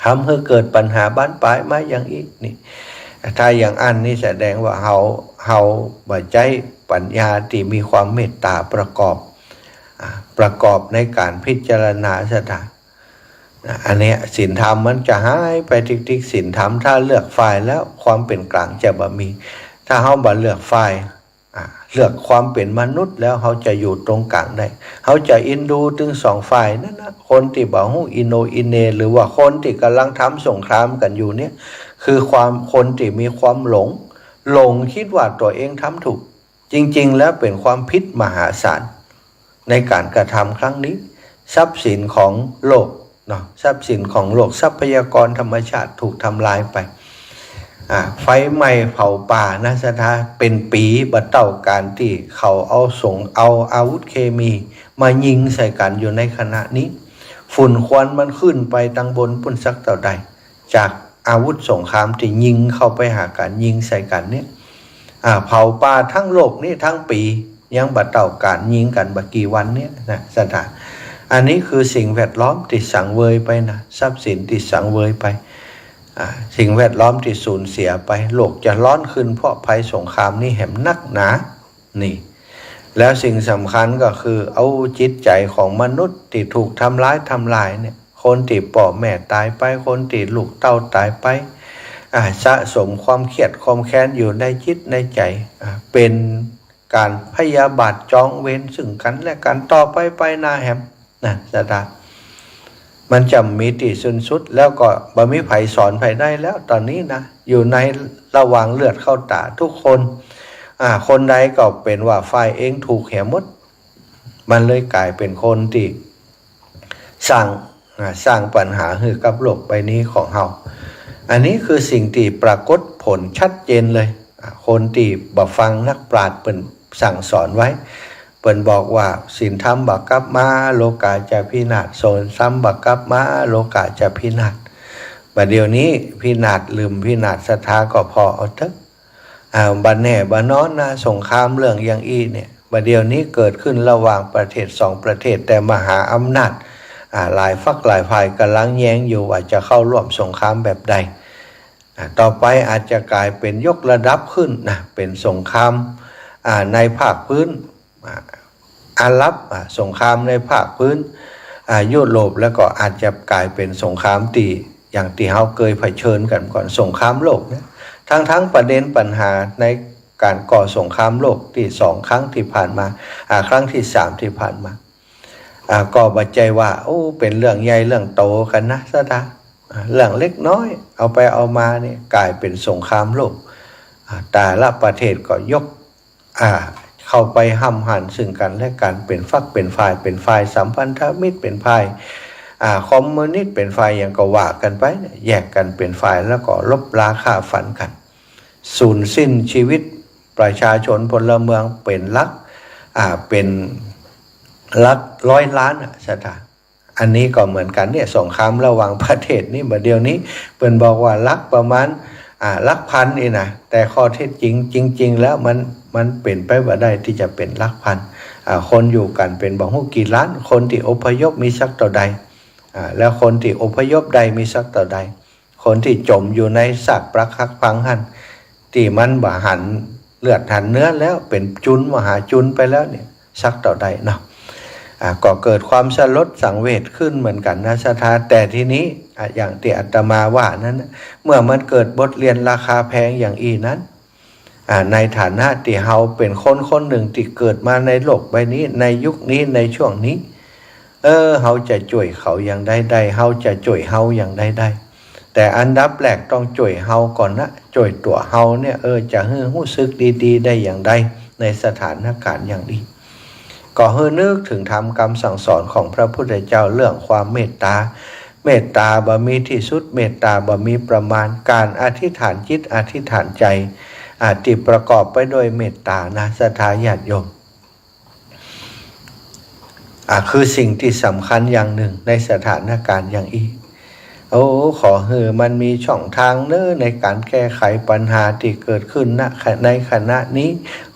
ทำหื้อเกิดปัญหาบานปลายมาอย่างอี้นี่ ถ้าอย่างอั้นนี่แสดงว่าเฮา เฮาบ่ใจ๊ปัญญาตี้มีความเมตต๋าประกอบ อ่า ประกอบในก๋านพิจารณา ศรัทธา นะ อันเนี้ยศีลธรรมมันจะหายไปติ๊กๆ ศีลธรรม ถ้าเลือกฝ่ายแล้วความเป๋นกลางจะบ่มี ถ้าเฮาบ่เลือกฝ่าย อ่า เลือกความเป๋นมนุษย์แล้วเฮาจะอยู่ตรงกลางได้ เฮาจะเอ็นดูตึงสองฝ่ายนั่นนะ คนตี้บ่ฮู้อีโหน่อีเหน่ หรือว่าคนตี้ก่ำลังทำสงครามกั๋นอยู่เนี่ย คือความ คนตี้มีความหลง หลงกึ๊ดว่าตั๋วเองทำถูก จริงๆ แล้วเป๋นความผิดมหาศาล ในก๋านกระทำครั้งนี้ ทรัพย์สินของโลกเนาะ ทรัพย์สินของโลก ทรัพยากรธรรมชาติถูกทำลายไป อ่า ไฟไหม้เผาป่านะ ศรัทธา เป๋นปี๋บ่เต้าก๋านตี้เขาเอาสง เอาอาวุธเคมีมายิงใส่กั๋นอยู่ในขณะนี้ ฝุ่นควันมันขึ้นไปตังบนปู๊นสักเต้าใด จากอาวุธสงครามตี้ยิงเข้าไปหากั๋น ยิงใส่กั๋นเนี่ย อ่า เผาป่าทั้งโลกนี้ทั้งปี๋ ยังบ่เต้าก๋านยิงกั๋นบ่กี่วันเนี่ยนะ ศรัทธา อันนี้คือสิ่งแวดล้อมตี้สังเวยไปนะ ทรัพย์สินตี้สังเวยไป อ่า สิ่งแวดล้อมตี้สูญเสียไป โลกจะร้อนขึ้นเพราะภัยสงครามนี้แหมนักหนา นี่ แล้วสิ่งสำคัญก็คือเอาจิตใจ๋ของมนุษย์ตี้ถูกทำร้ายทำลายเนี่ย คนตี้ป้อแม่ต๋ายไป คนตี้ลูกเต้าต๋ายไป อ่า สะสมความเครียดความแค้นอยู่ในจิตในใจ๋ อ่า เป๋นก๋านพยาบาทจองเวรซึ่งกั๋นและกั๋นต่อไปไปหน้าแหมนะ ศรัทธา มันจะบ่มีตี้สิ้นสุด แล้วก็บ่มีใผสอนใผได้แล้ว ต๋อนนี้นะ อยู่ในระหว่างเลือดเข้าต๋าทุกคน อ่า คนใดก็เป๋นว่าฝ่ายเองถูกแหมหมด มันเลยก๋ายเป๋นคนตี้สร้าง อ่า สร้างปัญหาหื้อกับโลกใบนี้ของเฮา อันนี้คือสิ่งตี้ปรากฏผลชัดเจนเลย อ่า คนตี้บ่ฟังนักปราชญ์เปิ้นสั่งสอนไว้ เปิ้นบอกว่าศีลธรรมบ่กลับมา โลก๋าจะพินาศ ศีลธรรมบ่กลับมา โลก๋าจะพินาศ บ่าเดี่ยวนี้พินาศลืมพินาศ ศรัทธา ก็ผ่อเอาเต๊อะ อ่า บ่แน่บ่นอนนะ สงครามเรื่องอย่างอี้เนี่ย บ่าเดี่ยวนี้เกิดขึ้นระหว่างประเทศสองประเทศ แต่มหาอำนาจ อ่า หลายฝักหลายฝ่ายก่ำลังแยงอยู่ว่าจะเข้าร่วมสงครามแบบใด อ่า ต่อไปอาจจะก๋ายเป๋นยกระดับขึ้นนะ เป๋นสงคราม อ่า ในภาคพื้น อ่า อาหรับ อ่า สงครามในภาคพื้น อ่า ยุโรป แล้วก็อาจจะก๋ายเป๋นสงครามตี้ อย่างตี้เฮาเกยเผชิญกั๋นก่อน สงครามโลกเนี่ย ทั้งๆ ประเด็นปัญหาในก๋านก่อสงครามโลกตี้สองครั้งตี้ผ่านมา อ่า ครั้งตี้สามตี้ผ่านมา อ่า ก็บ่ใจ้ว่า โอ้ เป๋นเรื่องใหญ่เรื่องโตกั๋นนะ ศรัทธา อ่า เรื่องเล็กน้อย เอาไปเอามาเนี่ยก๋ายเป๋นสงครามโลก อ่า แต่ละประเทศก็ยก อ่า เข้าไปห้ำหันซึ่งกั๋นและกั๋น เป๋นฝักเป๋นฝ่าย เป๋นฝ่ายสัมพันธมิตร เป๋นฝ่าย อ่า คอมมิวนิสต์ เป๋นฝ่ายหยังก็ว่ากั๋นไปเนี่ย แยกกั๋นเป๋นฝ่ายแล้วก็รบราฆ่าฟันกั๋น สูญสิ้นชีวิตประชาชนพลเมืองเป๋นหลัก อ่า เป๋นหลักร้อยล้านน่ะ ศรัทธา อันนี้ก็เหมือนกั๋นเนี่ย สงครามระหว่างประเทศนี่ บ่าเดี่ยวนี้เปิ้นบอกว่าหลักประมาณ อ่า หลักพันนี่นะ แต่ข้อเท็จจริง จริงๆ แล้วมัน มันเป๋นไปบ่ได้ตี้จะเป๋นหลักพัน อ่า คนอยู่กั๋นเป๋นบ่ฮู้กี่ล้าน คนตี้อพยพมีสักเต้าใด อ่า แล้วคนตี้อพยพได้มีสักเต้าใด คนตี้จ๋มอยู่ในซากปรักหักพังหั้น ตี้มันบ่หันเลือดหันเนื้อแล้ว เป๋นจุลมหาจุลไปแล้วเนี่ย สักเต้าใดเนาะ อ่า ก็เกิดความสลดสังเวชขึ้นเหมือนกั๋นนะ ศรัทธา แต่ทีนี้ อ่า อย่างตี้อาตมาว่านั้นนะ เมื่อมันเกิดบทเรียนราคาแพงอย่างอี้นั้น อ่า ในฐานะตี้เฮาเป๋นคนคนนึ่งตี้เกิดมาในโลกใบนี้ ในยุคนี้ ในช่วงนี้ เออ เฮาจะจ้วยเขาอย่างใดได้ เฮาจะจ้วยเฮาอย่างใดได้ แต่อันดับแรกต้องจ้วยเฮาก่อนนะ จ้วยตั๋วเฮาเนี่ย เออ จะหื้อฮู้สึกดีๆ ได้อย่างใด ในสถานก๋ารณ์อย่างอี้ ก็หื้อนึกเถิงธรรมกำสั่งสอนของพระพุทธเจ้าเรื่องความเมตตา เมตตาบ่มีตี้สุด เมตตาบ่มีประมาณ ก๋านอธิษฐานจิต อธิษฐานใจ๋ อ่า ตี้ประกอบไปด้วยเมตตานะ ศรัทธาญาติโยม อ่า คือสิ่งตี้สำคัญอย่างนึ่งในสถานก๋ารณ์อย่างอี้ โอ้ ขอหื้อมันมีช่องตางเน้อ ในก๋านแก้ไขปัญหาตี้เกิดขึ้น ณ ในขณะนี้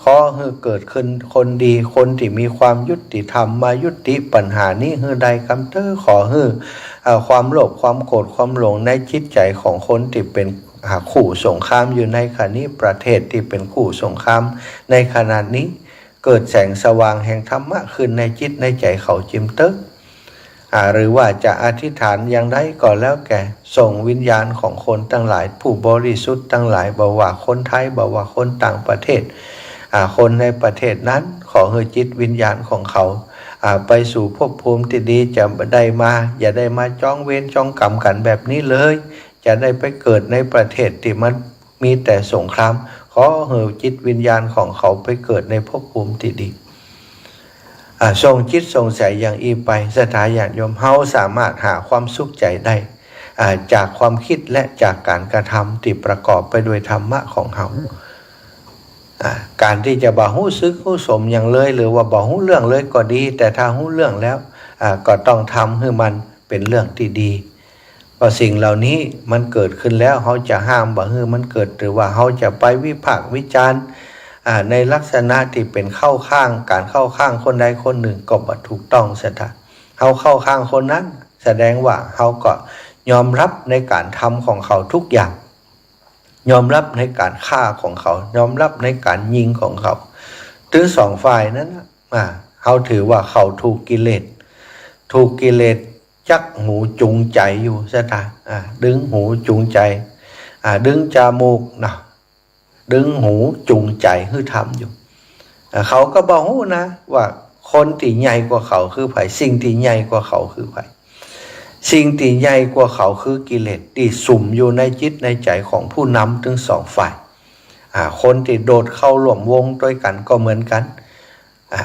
ขอหื้อเกิดขึ้นคนดี คนตี้มีความยุติธรรมมายุติปัญหานี้หื้อได้กำเต๊อะ ขอหื้อ อ่า ความโลภ ความโกรธ ความหลงในจิตใจ๋ของคนตี้เป๋น อ่า คู่สงครามอยู่ในขณะนี้ ประเทศตี้เป๋นคู่สงครามในขณะนี้ เกิดแสงสว่างแห่งธรรมะขึ้นในจิตในใจ๋เขาจิมเต๊อะ อ่า หรือว่าจะอธิษฐานอย่างใดก็แล้วแก่ ส่งวิญญาณของคนตังหลายผู้บริสุทธิ์ตังหลาย บ่ว่าคนไทย บ่ว่าคนต่างประเทศ อ่า คนในประเทศนั้น ขอหื้อจิตวิญญาณของเขา อ่า ไปสู่ภพภูมิตี้ดี จะได้มา อย่าได้มาจองเวรจองกรรมกั๋นแบบนี้เลย จะได้ไปเกิดในประเทศตี้มันมีแต่สงคราม ขอหื้อจิตวิญญาณของเขาไปเกิดในภพภูมิตี้ดี อ่า ส่งจิตส่งใจ๋อย่างอี้ไป ศรัทธาญาติโยม เฮาสามารถหาความสุขใจ๋ได้ อ่า จากความคิดและจากก๋านกระทำตี้ประกอบไปด้วยธรรมะของเฮา อ่า ก๋านตี้จะบ่ฮู้สึกฮู้สมหยังเลย หรือว่าบ่ฮู้เรื่องเลยก็ดี แต่ถ้าฮู้เรื่องแล้ว อ่า ก็ต้องทำหื้อมันเป๋นเรื่องตี้ดี เพราะสิ่งเหล่านี้มันเกิดขึ้นแล้ว เฮาจะห้ามบ่หื้อมันเกิด หรือว่าเฮาจะไปวิพากษ์วิจารณ์ อ่า ในลักษณะตี้เป๋นเข้าข้าง ก๋านเข้าข้างคนใดคนนึ่งก็บ่ถูกต้อง ศรัทธา เฮาเข้าข้างคนนั้น แสดงว่าเฮาก็ยอมรับในก๋านทำของเขาทุกอย่าง ยอมรับในก๋านฆ่าของเขา ยอมรับในก๋านยิงของเขา ตึงสองฝ่ายนั้นน่ะ อ่า เฮาถือว่าเขาถูกกิเลส ถูกกิเลสจักหูจูงใจ๋อยู่ ศรัทธา อ่า ดึงหูจูงใจ๋ อ่า ดึงจมูกเนาะ ดึงหูจูงใจ๋หื้อทำอยู่ อ่า เขาก็บ่ฮู้นะว่าคนตี้ใหญ่กว่าเขาคือใผ สิ่งตี้ใหญ่กว่าเขาคือใผ สิ่งตี้ใหญ่กว่าเขาคือกิเลสตี้สุมอยู่ในจิตในใจ๋ของผู้นำตึงสองฝ่าย อ่า คนตี้โดดเข้าร่วมวงตวยกั๋นก็เหมือนกั๋น อ่า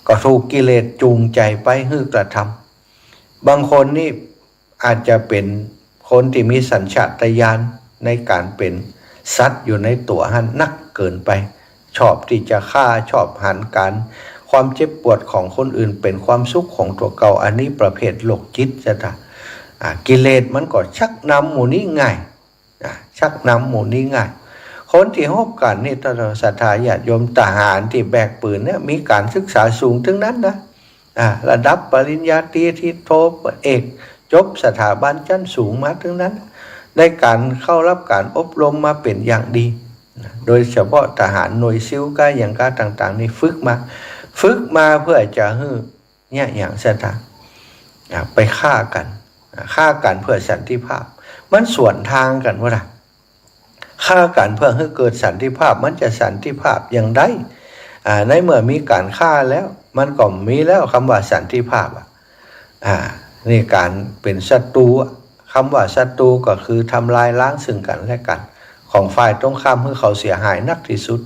ก็ถูกกิเลสจูงใจ๋ไปหื้อกระทำ บางคนนี่อาจจะเป๋นคนตี้มีสัญชาตญาณในก๋านเป๋นสัตว์อยู่ในตั๋วหั้นนักเกินไป ชอบตี้จะฆ่า ชอบหันก๋านความเจ็บปวดของคนอื่นเป๋นความสุขของตั๋วเก่า อันนี้ประเภทโรคจิต ศรัทธา อ่า กิเลสมันก็ชักนำหมู่นี้ง่าย อ่ะ ชักนำหมู่นี้ง่าย คนตี้ฮบกั๋นนี่ ศรัทธาญาติโยม ทหารตี้แบกปืนเนี่ย มีก๋านศึกษาสูงตึงนั้นนะ อ่า ระดับปริญญาตรี ตรีโท เอก จบสถาบันชั้นสูงมาตึงนั้น ได้ก๋านเข้าฮับก๋านอบรมมาเป๋นอย่างดีนะ โดยเฉพาะทหารหน่วยซิลก้าหยังก้าต่างๆ นี่ฝึกมา ฝึกมาเปื้อจะหื้อ เนี่ย อย่างศรัทธา อ่า ไปฆ่ากั๋น อ่า ฆ่ากั๋นเปื้อสันติภาพ มันสวนตางกั๋นบ่ล่ะ ฆ่ากั๋นเปื้อหื้อเกิดสันติภาพ มันจะสันติภาพอย่างใด อ่า ในเมื่อมีก๋านฆ่าแล้ว มันก็มีแล้วกำว่าสันติภาพอะ อ่า นี่ก๋านเป๋นศัตรูอะ กำว่าศัตรูก็คือทำลายล้างซึ่งกั๋นและกั๋น ของฝ่ายตรงข้ามหื้อเขาเสียหายนักตี้สุด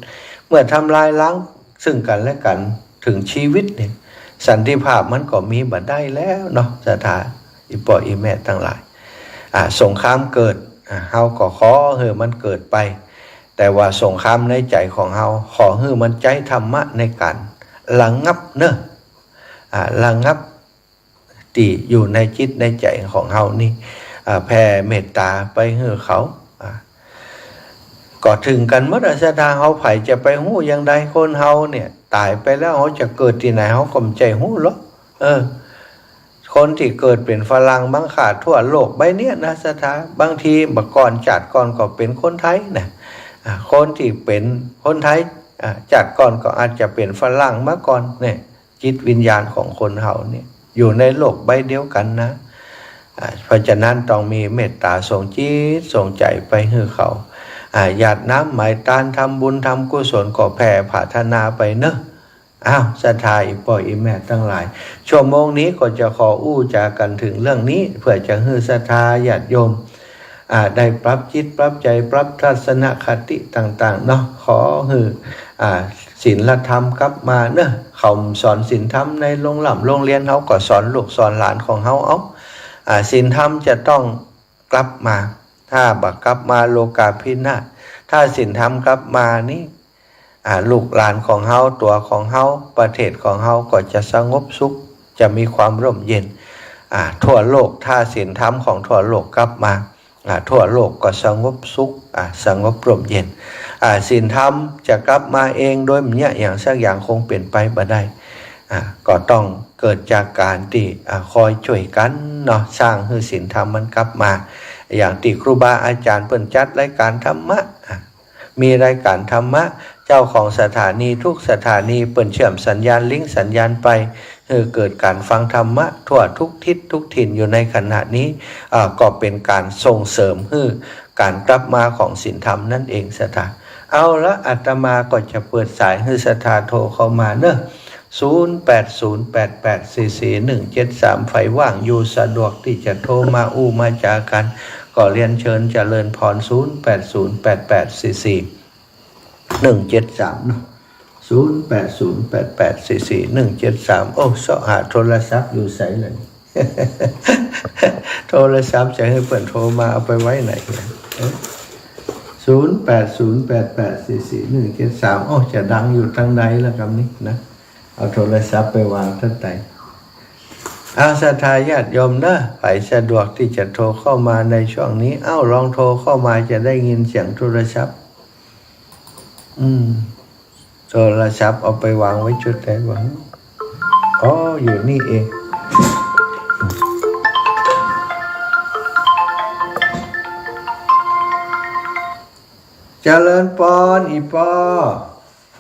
เมื่อทำลายล้างซึ่งกั๋นและกั๋นเถิงจีวิตเนี่ย สันติภาพมันก็มีบ่ได้แล้วเนาะ ศรัทธา อี่ป้ออี่แม่ตังหลาย อ่า สงครามเกิด อ่า เฮาก็ขอหื้อมันเกิดไป แต่ว่าสงครามในใจ๋ของเฮา ขอหื้อมันใจ๊ธรรมะในก๋านระงับเนาะ อ่า ระงับ ตี้อยู่ในจิตในใจ๋ของเฮานี่ อ่า แผ่เมตต๋าไปหื้อเขา อ่า ก็เถิงกั๋นหมดอะ ศรัทธา เฮาใผจะไปฮู้อย่างใด คนเฮาเนี่ยต๋ายไปแล้ว เฮาจะเกิดตี้ไหน เฮาก็บ่ใจ้ฮู้หรอก เออ คนตี้เกิดเป๋นฝรั่งบางข้าทั่วโลกใบเนี้ยนะ ศรัทธา บางทีบ่าก่อน จาติก่อนก็เป๋นคนไทยนะ อ่า คนตี้เป๋นคนไทย อ่า จาติก่อนก็อาจจะเป๋นฝรั่งมาก่อนเนี่ย จิตวิญญาณของคนเฮาเนี่ยอยู่ในโลกใบเดียวกั๋นนะ อ่า เพราะฉะนั้นต้องมีเมตต๋าส่งจิตส่งใจ๋ไปหื้อเขา อ่า หยาดน้ำหมายตาน ทำบุญทำกุศล ก็แผ่ผาถนาไปเนาะ อ้าว ศรัทธาอี่ป้ออี่แม่ตังหลาย ชั่วโมงนี้ก็จะขออู้จ๋ากั๋นเถิงเรื่องนี้ เปื้อจะหื้อศรัทธาญาติโยม อ่า ได้ปรับจิตปรับใจ๋ ปรับทัศนคติต่างๆ เนาะ ขอหื้อ อ่า ศีลธรรมกลับมาเนาะ เขาสอนศีลธรรมในโฮงฮ่ำโฮงเฮียน เฮาก็สอนลูกสอนหลานของเฮาเอา อ่า ศีลธรรมจะต้องกลับมา ถ้าบ่กลับมาโลกาภินาศ ถ้าศีลธรรมกลับมานี่ อ่า ลูกหลานของเฮา ตั๋วของเฮา ประเทศของเฮาก็จะสงบสุข จะมีความร่มเย็น อ่า ทั่วโลก ถ้าศีลธรรมของทั่วโลกกลับมา อ่า ทั่วโลกก็สงบสุข อ่า สงบร่มเย็น อ่า ศีลธรรมจะกลับมาเองโดยบ่มีอะหยังสักอย่างคงเป๋นไปบ่ได้ อ่า ก็ต้องเกิดจากก๋านตี้ อ่า คอยจ้วยกั๋นเนาะ สร้างหื้อศีลธรรมมันกลับมา อย่างตี้ครูบาอาจ๋ารย์เปิ้นจัดรายก๋านธรรมะ อ่า มีรายก๋านธรรมะ เจ้าของสถานีทุกสถานีเปิ้นเชื่อมสัญญาณลิงก์สัญญาณไป หื้อเกิดก๋านฟังธรรมะทั่วทุกทิศทุกถิ่นอยู่ในขณะนี้ อ่า ก็เป๋นก๋านส่งเสริมหื้อก๋านกลับมาของศีลธรรมนั่นเองศรัทธา เอาละ อาตมาก็จะเปิดสายหื้อศรัทธาโทรเข้ามาเนาะ ศูนย์แปดศูนย์แปดแปดสี่สี่หนึ่งเจ็ดสาม ใผว่างอยู่สะดวกตี้จะโทรมาอู้มาจ๋ากั๋น ก็เรียนเชิญเจริญพร ศูนย์แปดศูนย์แปดแปดสี่สี่ หนึ่งเจ็ดสาม เนาะ ศูนย์แปดศูนย์แปดแปดสี่สี่หนึ่งเจ็ดสาม โอ้ เซาะหาโทรศัพท์อยู่ไสล่ะนี่ โทรศัพท์จะหื้อเปิ้นโทรมาเอาไปไว้ไหนเนี่ย เอ๊ะ ศูนย์แปดศูนย์แปดแปดสี่สี่หนึ่งเจ็ดสาม โอ้ จะดังอยู่ตางใดล่ะกำนี้นะ เอาโทรศัพท์ไปวางตางใด เอาศรัทธาญาติโยมเนาะ ใผสะดวกตี้จะโทรเข้ามาในช่วงนี้ เอ้า ลองโทรเข้ามาจะได้ยินเสียงโทรศัพท์ อืม โทรศัพท์เอาไปวางไว้จุดใดวะ อ๋อ อยู่นี่เอง เจริญปอน อี่ป้อ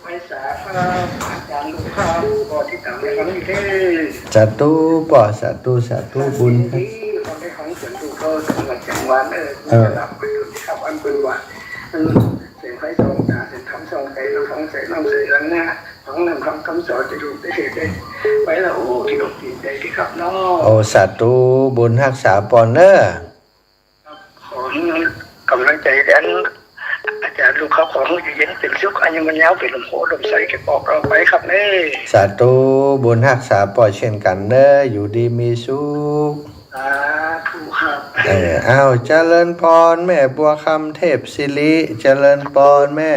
ไหว้สาครับ อาจ๋ารย์ลูกครับ ก็ติดต๋ามในครั้งนี้เด้อ สาธุป้อ สาธุ สาธุ บุญ ดี ขอได้ฟังเสียงลูกเขาจังหวัดจังหวัด เออ เออ จะหลับไปโดยที่ขับอันเป็นหวัด เออ เสียงไฟส่องตา เสียงธรรมส่องใจ๋ ฟังใจ๋ น้อมใจ๋ หลังหน้า ฟังนำคำ คำสอนที่ลูกได้เห็นได้ ไปแล้ว โอ้ ที่อกที่ใจ๋ที่ครับเนาะ โอ้ สาธุ บุญฮักษาปอนเนอะ ขอหื้อก๋ำลังใจ๋แด่อาจ๋ารย์ลูกครับ ขอหื้ออยู่เย็นเป๋นสุข อายุมั่นยาว เป๋นลมโพธิ์ลมใส แก่ปอกเราไปครับเน่อ สาธุ บุญฮักษาปอนเช่นกั๋นเน่อ อยู่ดีมีสุข สาธุครับ เออ อ้าว เจริญปอน แม่บัวคำเทพศิริ เจริญปอนแม่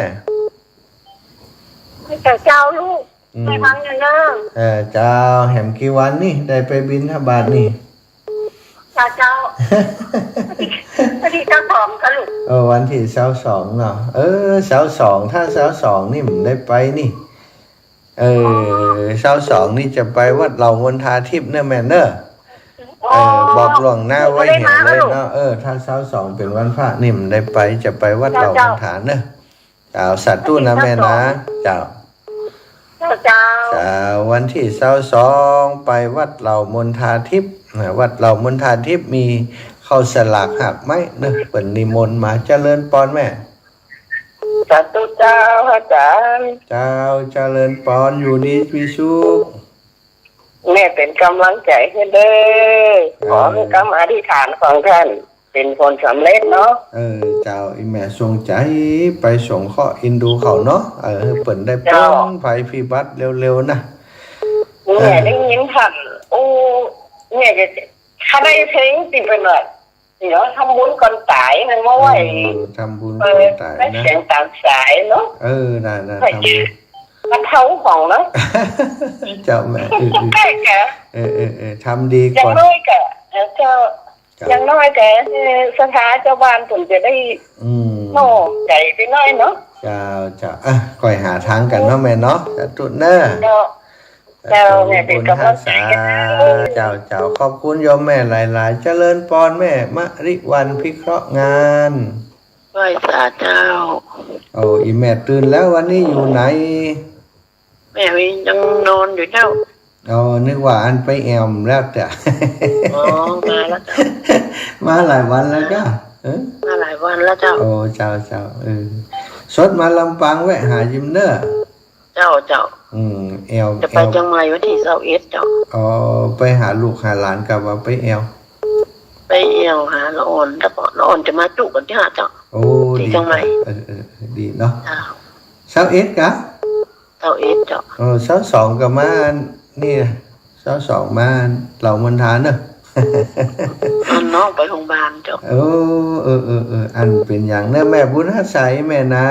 เจ้า เจ้าลูก อืม ไปฟังอยู่เนอะ เออ เจ้า แหมกี่วันนี่ ได้ไปบิณฑบาตนี่ เจ้า เจ้า วันตี้ซาวสองเจ้าลูก เออ วันตี้ซาวสองเนาะ เออ ซาวสอง ถ้าซาวสองนี่บ่ได้ไปนี่ เออ อ๋อ ซาวสองนี่จะไปวัดเหล่ามณฑาทิพย์เน่อแม่เน่อ อ๋อ เออ บอกล่วงหน้าไว้เหียเลยเนาะ เออ ถ้าซาวสองเป๋นวันพระนี่บ่ได้ไป จะไปวัดเหล่ามณฑาเน่อ เจ้า สาธุนะแม่นะ เจ้า เจ้า เจ้า วันตี้ซาวสองไปวัดเหล่ามณฑาทิพย์นะ วัดเหล่ามณฑาทิพย์มีข้าวสลากหากไม้เน่อ เปิ้นนิมนต์มา เจริญปอนแม่ สาธุเจ้าอาจ๋ารย์ เจ้า เจริญปอน อยู่ดีมีสุข แม่เป๋นก๋ำลังใจ๋หื้อเน่อ เออ ขอหื้อกำอธิษฐานของต้านเป๋นผลสำเร็จเนาะ เออ เจ้า อี่แม่ส่งใจ๋ไปสงเคราะห์เอ็นดูเขาเนาะ เออ หื้อเปิ้นได้ เจ้า ป๊นภัยพิบัติเร็วๆ นะ แม่ เออ ได้ยินต้าน โอ้ แม่จะ ถ้าได้เพลงตี้เปิ้นว่า เดี๋ยวทำบุญก่อนต๋ายมันบ่ไหว เออ ทำบุญก่อนต๋ายนะ เออ ได้เสียงต๋ามสายเนาะ เออ ได้ ได้ ทำบุญ บรรเทาของเนาะ เจ้าแม่ เออ เออ ใก้กะ เออ เออ เออ ทำดีก่อน อย่างน้อยกะ เออ เจ้า เจ้า อย่างน้อยกะ เออ ศรัทธาจาวบ้านเปิ้นจะได้ อืม โน่ ใจ๋ไปหน้อยเนาะ เจ้า เจ้า อ่ะ ก้อยหาตางกั๋นเนาะแม่เนาะ สาธุเน่อ เจ้า เจ้า แม่เป๋นก๋ำลังใจ๋หื้อ เจ้า เจ้า ขอบคุณโยมแม่หลายๆ เจริญปอนแม่มะริวัลย์พิเคราะห์งาน ไหว้สาเจ้า โอ้ อี่แม่ตื่นแล้ว วันนี้อยู่ไหน แม่ยังนอนอยู่เจ้า อ๋อ นึกว่าอันไปแอ่วแล้วเต๊อะ อ๋อ มาแล้วเจ้า มาหลายวันแล้วเจ้า เออ มาหลายวันแล้วเจ้า โอ้ เจ้า เจ้า เออ สดมาลำปางแวะหายิมเน่อ เจ้า เจ้า อืม แอ่ว จะไป แอ่ว เจียงใหม่วันตี้ซาวเอ็ดเจ้า อ๋อ ไปหาลูกหาหลานกะว่าไปแอ่ว ไปแอ่วหาละอ่อน แล้วก็ละอ่อนจะมาจุวันตี้ห้าเจ้า โอ้ ตี้ ดี เจียงใหม่ เออ เออ เออ ดีเนาะ เจ้า ซาวเอ็ดกะ ซาวเอ็ดเจ้า เออ ซาวสองกะมานี่ ซาวสองมาเหล่ามณฑาเน่อ อันน้องไปโฮงบาลเจ้า เออ เออ เออ เออ อันเป๋นอย่างเน่อ แม่บุญฮักษาแม่นะ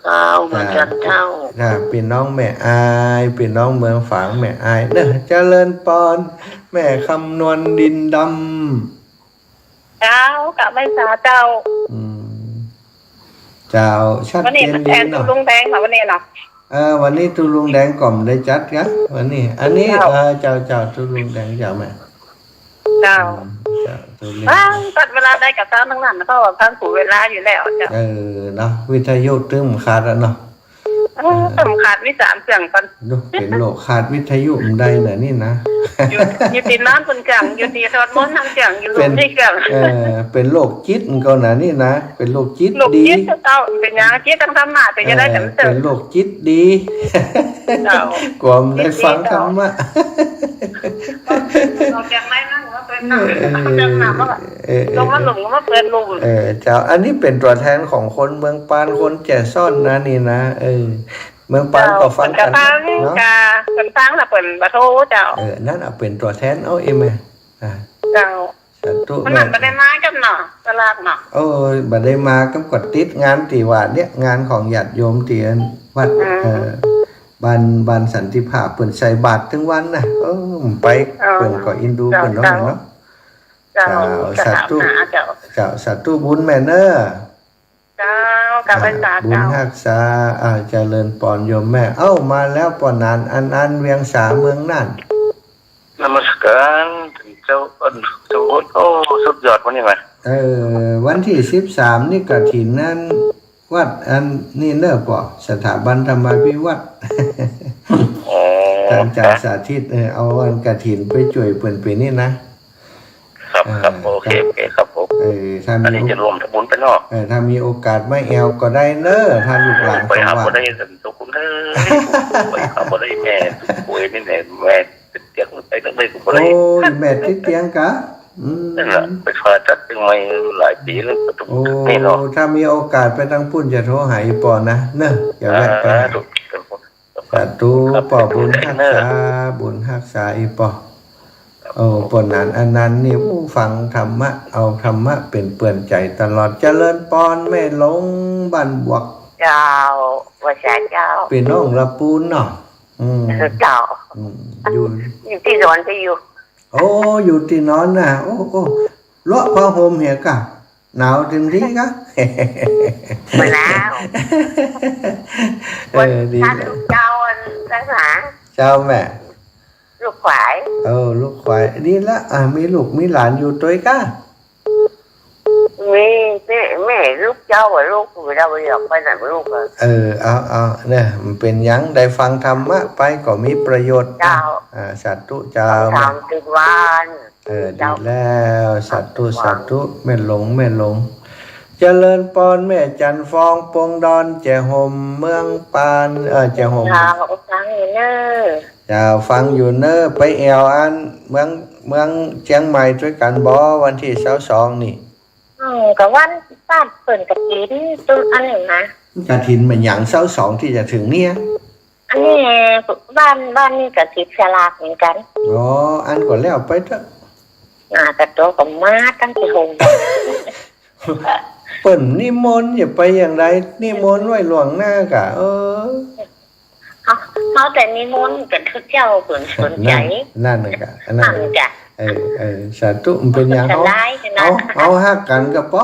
เจ้า เหมือนกั๋นเจ้า จ้า เป๋นน้องแม่อาย เป๋นน้องเมืองฝางแม่อายเน่อ เจริญปอน แม่คำนวณดินดำ เจ้า กราบไหว้สาเจ้า อืม เจ้า ชัดเจนดีเนาะ วันนี้แทนตุ๊ลุงแดงค่ะ วันนี้เนาะ เออ วันนี้ตุ๊ลุงแดงก็บ่ได้จัดกะ วันนี้ อันนี้ เจ้า เออ เจ้า เจ้า ตุ๊ลุงแดง เจ้าแม่ เจ้า อืม เจ้า ตุ๊ลุง อ้าว จัดเวลาได้กับเจ้าทั้งนั้น เพราะว่าท่านถูกเวลาอยู่แล้วเจ้า เออ เนาะ วิทยุตึงบ่ขาดอะเนาะ เออ ตึงบ่ขาด มีสามเจื้องก่อน ดู เป๋นโรคขาดวิทยุบ่ได้เลยนี่นะ อยู่ อยู่ตี้นอนเปิ้นเจื้อง อยู่ตี้สวดมนต์ตังเจื้อง อยู่หลุมตี้เจื้อง เป๋น เออ เป๋นโรคจิตก็นะนี่นะ เป๋นโรคจิต โรคจิตดี เจ้า เป๋นหยัง จิตตังธรรมะ เป๋นจะได้ เออ แต่มันเจื้อง เป๋นโรคจิตดี เจ้า ความได้ฟังธรรมะ จิตดีเจ้า ออกจากไหนมาก็เปิ้น เออ เจ้า เออ ลงมาหลุมก็เปิ้นหลุม เออ เจ้า อันนี้เป๋นตั๋วแทนของคนเมืองปาน คนแจ้ซ้อนนะนี่นะ เออ เมืองปานก็ฟังกั๋น เจ้า เปิ้นก็ฟัง เนาะ กะ เปิ้นฟังแล้วเปิ้นบ่โทรเจ้า เออ นั่นเอาเป๋นตั๋วแทนเอาเองแม่ อ่า เจ้า สาธุ มัน แม่ มันบ่ได้มากั๋นเนาะ ตลาดเนาะ โอ้ย บ่ได้มากั๋นก็ติดงานตี้ว่าเนี่ย งานของญาติโยมตี้วัด อืม เอ่อ บ้าน บ้านสันติภาพ เปิ้นใส่บาตรตึงวันนะ เออ ไป เออ เปิ้นก็อินดู เจ้า เปิ้นเนาะ เจ้า เนาะ เจ้า เจ้า สาธุ เจ้า เจ้า สาธุบุญแม่เน่อ เจ้า กราบไหว้สา อ่า บุญ เจ้า ฮักษา อ่า เจริญปอนโยมแม่ เอ้า มาแล้วป้อหนาน อันอัน เวียงสาเมืองน่าน นมัสก๋านเจ้า เอิ้น เจ้า โอ้ สุดยอดวันนี้นะ เออ วันตี้สิบสามนี่กฐินนั้น วัดอันนี่เน่อป้อ สถาบันธรรมาภิวัฒน์ อ๋อ ท่านอาจ๋ารย์สาธิต เออ เอาอันกฐินไปจ้วยเปิ้นปี๋นี้นะ ครับ ครับ อ่า โอเค ครับ โอเค ครับผม เออ ถ้ามี อันนี้จะร่วมทำบุญไปเนาะ เออ ถ้ามีโอกาสมาแอ่วก็ได้เน่อ ถ้าลูกหลาน ไปหา เขาว่า บ่ได้ เจ้าคุณเอ้ย ไปหาบ่ได้ แม่ป่วยนี่แหละ แม่ติดเตียงไปตั้งแต่บ่ได้ โอ้ย แม่ติดเตียงกะ อืม นั่นแหละ ไปผ่าตัดเชียงใหม่หลายปี๋แล้ว โอ้ นี่เนาะ ถ้ามีโอกาสไปตังปุ้นจะโทรหาอีป้อนะ เน่อ จะแวะไปหา อ่า สาธุ ป้อบุญฮักษา บุญฮักษาอีป้อ โอ้ ป้อหนานอันนั้นนี่ อู้ ฟังธรรมะ เอาธรรมะเป๋นเปื้อนใจ๋ตลอด เจริญปอนแม่หลงบ้านบวก เจ้า ไหว้สาเจ้า เป๋นน้องละปูนเนาะ อืม เจ้า อืม อยู่ อยู่ตี้นอนตี้อยู่ โอ้ อยู่ตี้นอนนะ โอ้ โอ้ เลาะผ้าห่มเหียกะ หนาวเต็มตี้กะ บ่หนาว เออ ดี วัน ละ ลูกเจ้าอันนั้นหา เจ้าแม่ ลูกขวาย เออ ลูกขวาย ดีละ อ่ะ มีลูกมีหลานอยู่ตวยกะ มี แม่ แม่ลูกเจ้าอะ ลูก เวลาบ่อยากไปไหนลูกอะ เออ เอา เอา เนี่ย มันเป๋นหยัง ได้ฟังธรรมะไปก็มีประโยชน์ เจ้า อ่า สาธุเจ้า สามสิบวัน เออ ดีแล้ว สาธุ สาธุ แม่หลง แม่หลง เจริญปอน แม่จันทร์ฟอง ปงดอน แจ่ห่ม เมืองปาน เออ แจ่ห่ม เจ้า ฟังอยู่เน้อ เจ้า ฟังอยู่เน้อ ไปแอ่วอัน เมือง เมืองเจียงใหม่ตวยกั๋นบ่ วันตี้ซาวสองนี่ อืม ก็วันปาดเปิ้นกฐิน ตุ้นอันนี้นะ กฐินมันหยัง ซาวสองตี้จะเถิงเนี่ย อันนี้บ้าน บ้านนี้ก็ติดสลากเหมือนกั๋น อ๋อ อันก็แล้วไปเต๊อะ อ่า แต่ตั๋วก็มาตั้งแต่หก เปิ้นนิมนต์ อย่าไปอย่างใด นิมนต์ไว้ล่วงหน้ากะ เออ เฮา เฮาแต่นิมนต์กั๋นทุกเจ้า เปิ้นสนใจ๋ นั่น นั่นน่ะกะ อันนั้น นั่นกะ เออ เออ สาธุ มันเป๋นหยัง เฮา เฮาฮักกั๋นกะปอ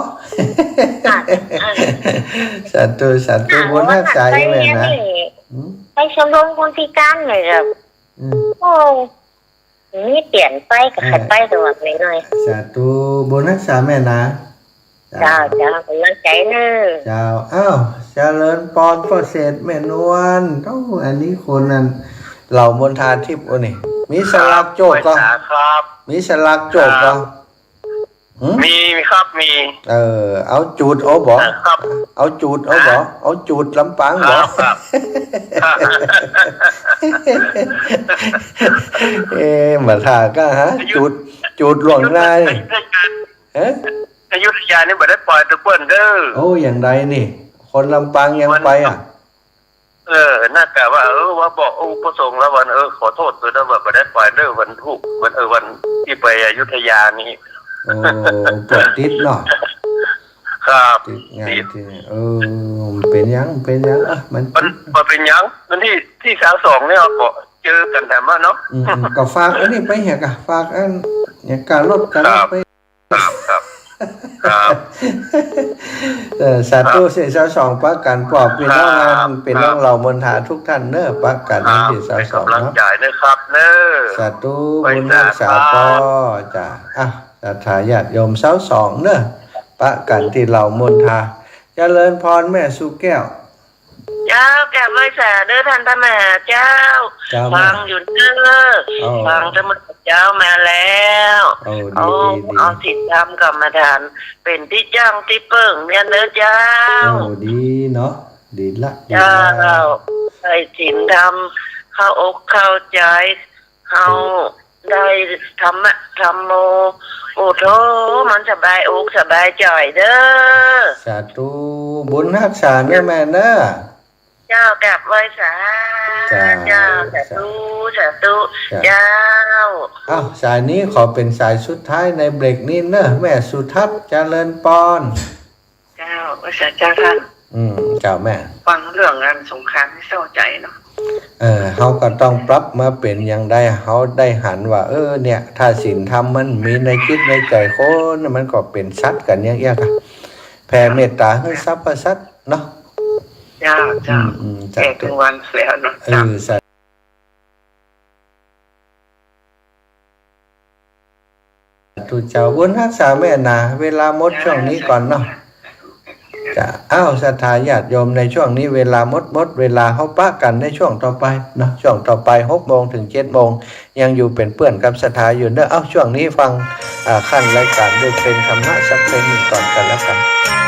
ค่ะ เออ สาธุ สาธุ ค่ะ บุญฮักษา วันนั้น แม่นะ ไปนี่ อืม ไปชมรมคนพิการนี่กะ อืม โอ้ มีเปลี่ยนไปกะ เออ ไปตลอดเลยหน่อย สาธุ บุญฮักษาแม่นะ เจ้า เจ้า เจ้า ก๋ำลังใจ๋เน้อ เจ้า อ้าว เจริญปอน ป้อเศรษฐ แม่นวล โอ้ อันนี้คนนั้น เหล่ามนทาทิพย์ โอ้ นี่ มีสลากโจกก่อ ครับ มีสลากโจกก่อ ครับ หืม มี มีครับ มี เออ เอาจูดเอาบ่ เออ ครับ เอาจูดเอาบ่ ฮะ เอาจูดลำปางบ่ ครับ ครับ เอ๊ะ มาถ่าก้าฮะ อยุธ จูด จูดล่วงหน้า อยุธยา เอ๊ะ อยุธยานี่บ่ได้ปล่อยตวยเปิ้นเน้อ โอ้ อย่างใดนี่ คนลำปางยังไปอ่ะ เออ นั่นกะว่า เออ ว่าบอกองค์พระสงฆ์แล้ววัน เออ ขอโทษตวยเน้อ ว่าบ่ได้ปล่อยเน้อ วันฮูก วัน เออ วันตี้ไปอยุธยานี่ โอ้ เปิ้นติดเนาะ ครับ ติดงาน ติด ตี้ เออ มันเป๋นหยัง เป๋นหยัง อ่ะ มัน มัน มันเป๋นหยัง วันตี้ ตี้ซาวสองนี่ก็เจอกั๋นแถมบ้านเนาะ อืม อืม ก็ฝากอันนี้ไปเหียกะ ฝากอันเนี่ย การลด การลด ครับ ไป ครับ ครับ ครับ เออ สาธุ เสียซาวสองปะกั๋น ปอบปี้น้องงาม ครับ ปี้น้อง ครับ เหล่ามนทาทุกท่านเน้อ ปะกั๋น ครับ ตี้ซาวสอง เป๋นก๋ำลังใจ๋เน้อครับเน้อ สาธุ บุญฮักษาปอ เจ้า อ่ะ ศรัทธาญาติโยมซาวสองเน้อ ปะกั๋นตี้เหล่ามนทา เจริญปอน แม่สุแก้ว เจ้า กราบไหว้สาเน้อต้านพระมหาเจ้า เจ้า ฟังอยู่เน้อ อ๋อ ฟังธรรมะเจ้ามาแล้ว โอ้ ดี เอา ดี ดี เอาศีลธรรมกรรมฐาน เป๋นตี้จั้งตี้เปิ้งเนี่ยเน้อเจ้า โอ้ ดีเนาะ ดีละ ดีละ เจ้า ใส่ศีลธรรม เข้าอกเข้าใจ๋ เฮาได้ธรรมะธัมโม โอ้โธ่ มันสบายอกสบายใจ๋เน้อ สาธุ บุญฮักษาเน้อแม่เน้อ เจ้า กราบไหว้สา เจ้า เจ้า สาธุ สาธุ เจ้า เจ้า อ้าว สายนี้ขอเป๋นสายสุดท้ายในเบรกนี้เน้อ แม่สุทัศน์ เจริญปอน เจ้า พระอาจารย์เจ้าต้าน อืม เจ้าแม่ ฟังเรื่องงานสงครามนี่เศร้าใจ๋เนาะ เออ เฮาก็ต้องปรับมาเป๋นอย่างใด เฮาได้หันว่า เออ เนี่ย ถ้าศีลธรรมมันมีในจิตในใจ๋คน มันก็เป๋นสัตว์กั๋นอย่างเอี้ยกะ แผ่เมตต๋าหื้อสรรพสัตว์เนาะ เจ้า เจ้า อืม อืม สาธุ แก่กลางวันแล้วเนาะ เออ เจ้า สา ธุเจ้า บุญฮักษาแม่นะ เวลาหมดช่วงนี้ก่อนเนาะ จ้ะ อ้าว ศรัทธาญาติโยม ในช่วงนี้เวลาหมด หมดเวลา เฮาปะกั๋นในช่วงต่อไปเนาะ ช่วงต่อไป หกโมงเถิงเจ็ดโมง ยังอยู่เป๋นเปื้อนกับศรัทธาอยู่เน้อ อ้าว ช่วงนี้ฟัง อ่า ขั้นรายก๋านด้วยเพลงธรรมะสักเพลงหนึ่งก่อนกั๋นแล้วกั๋น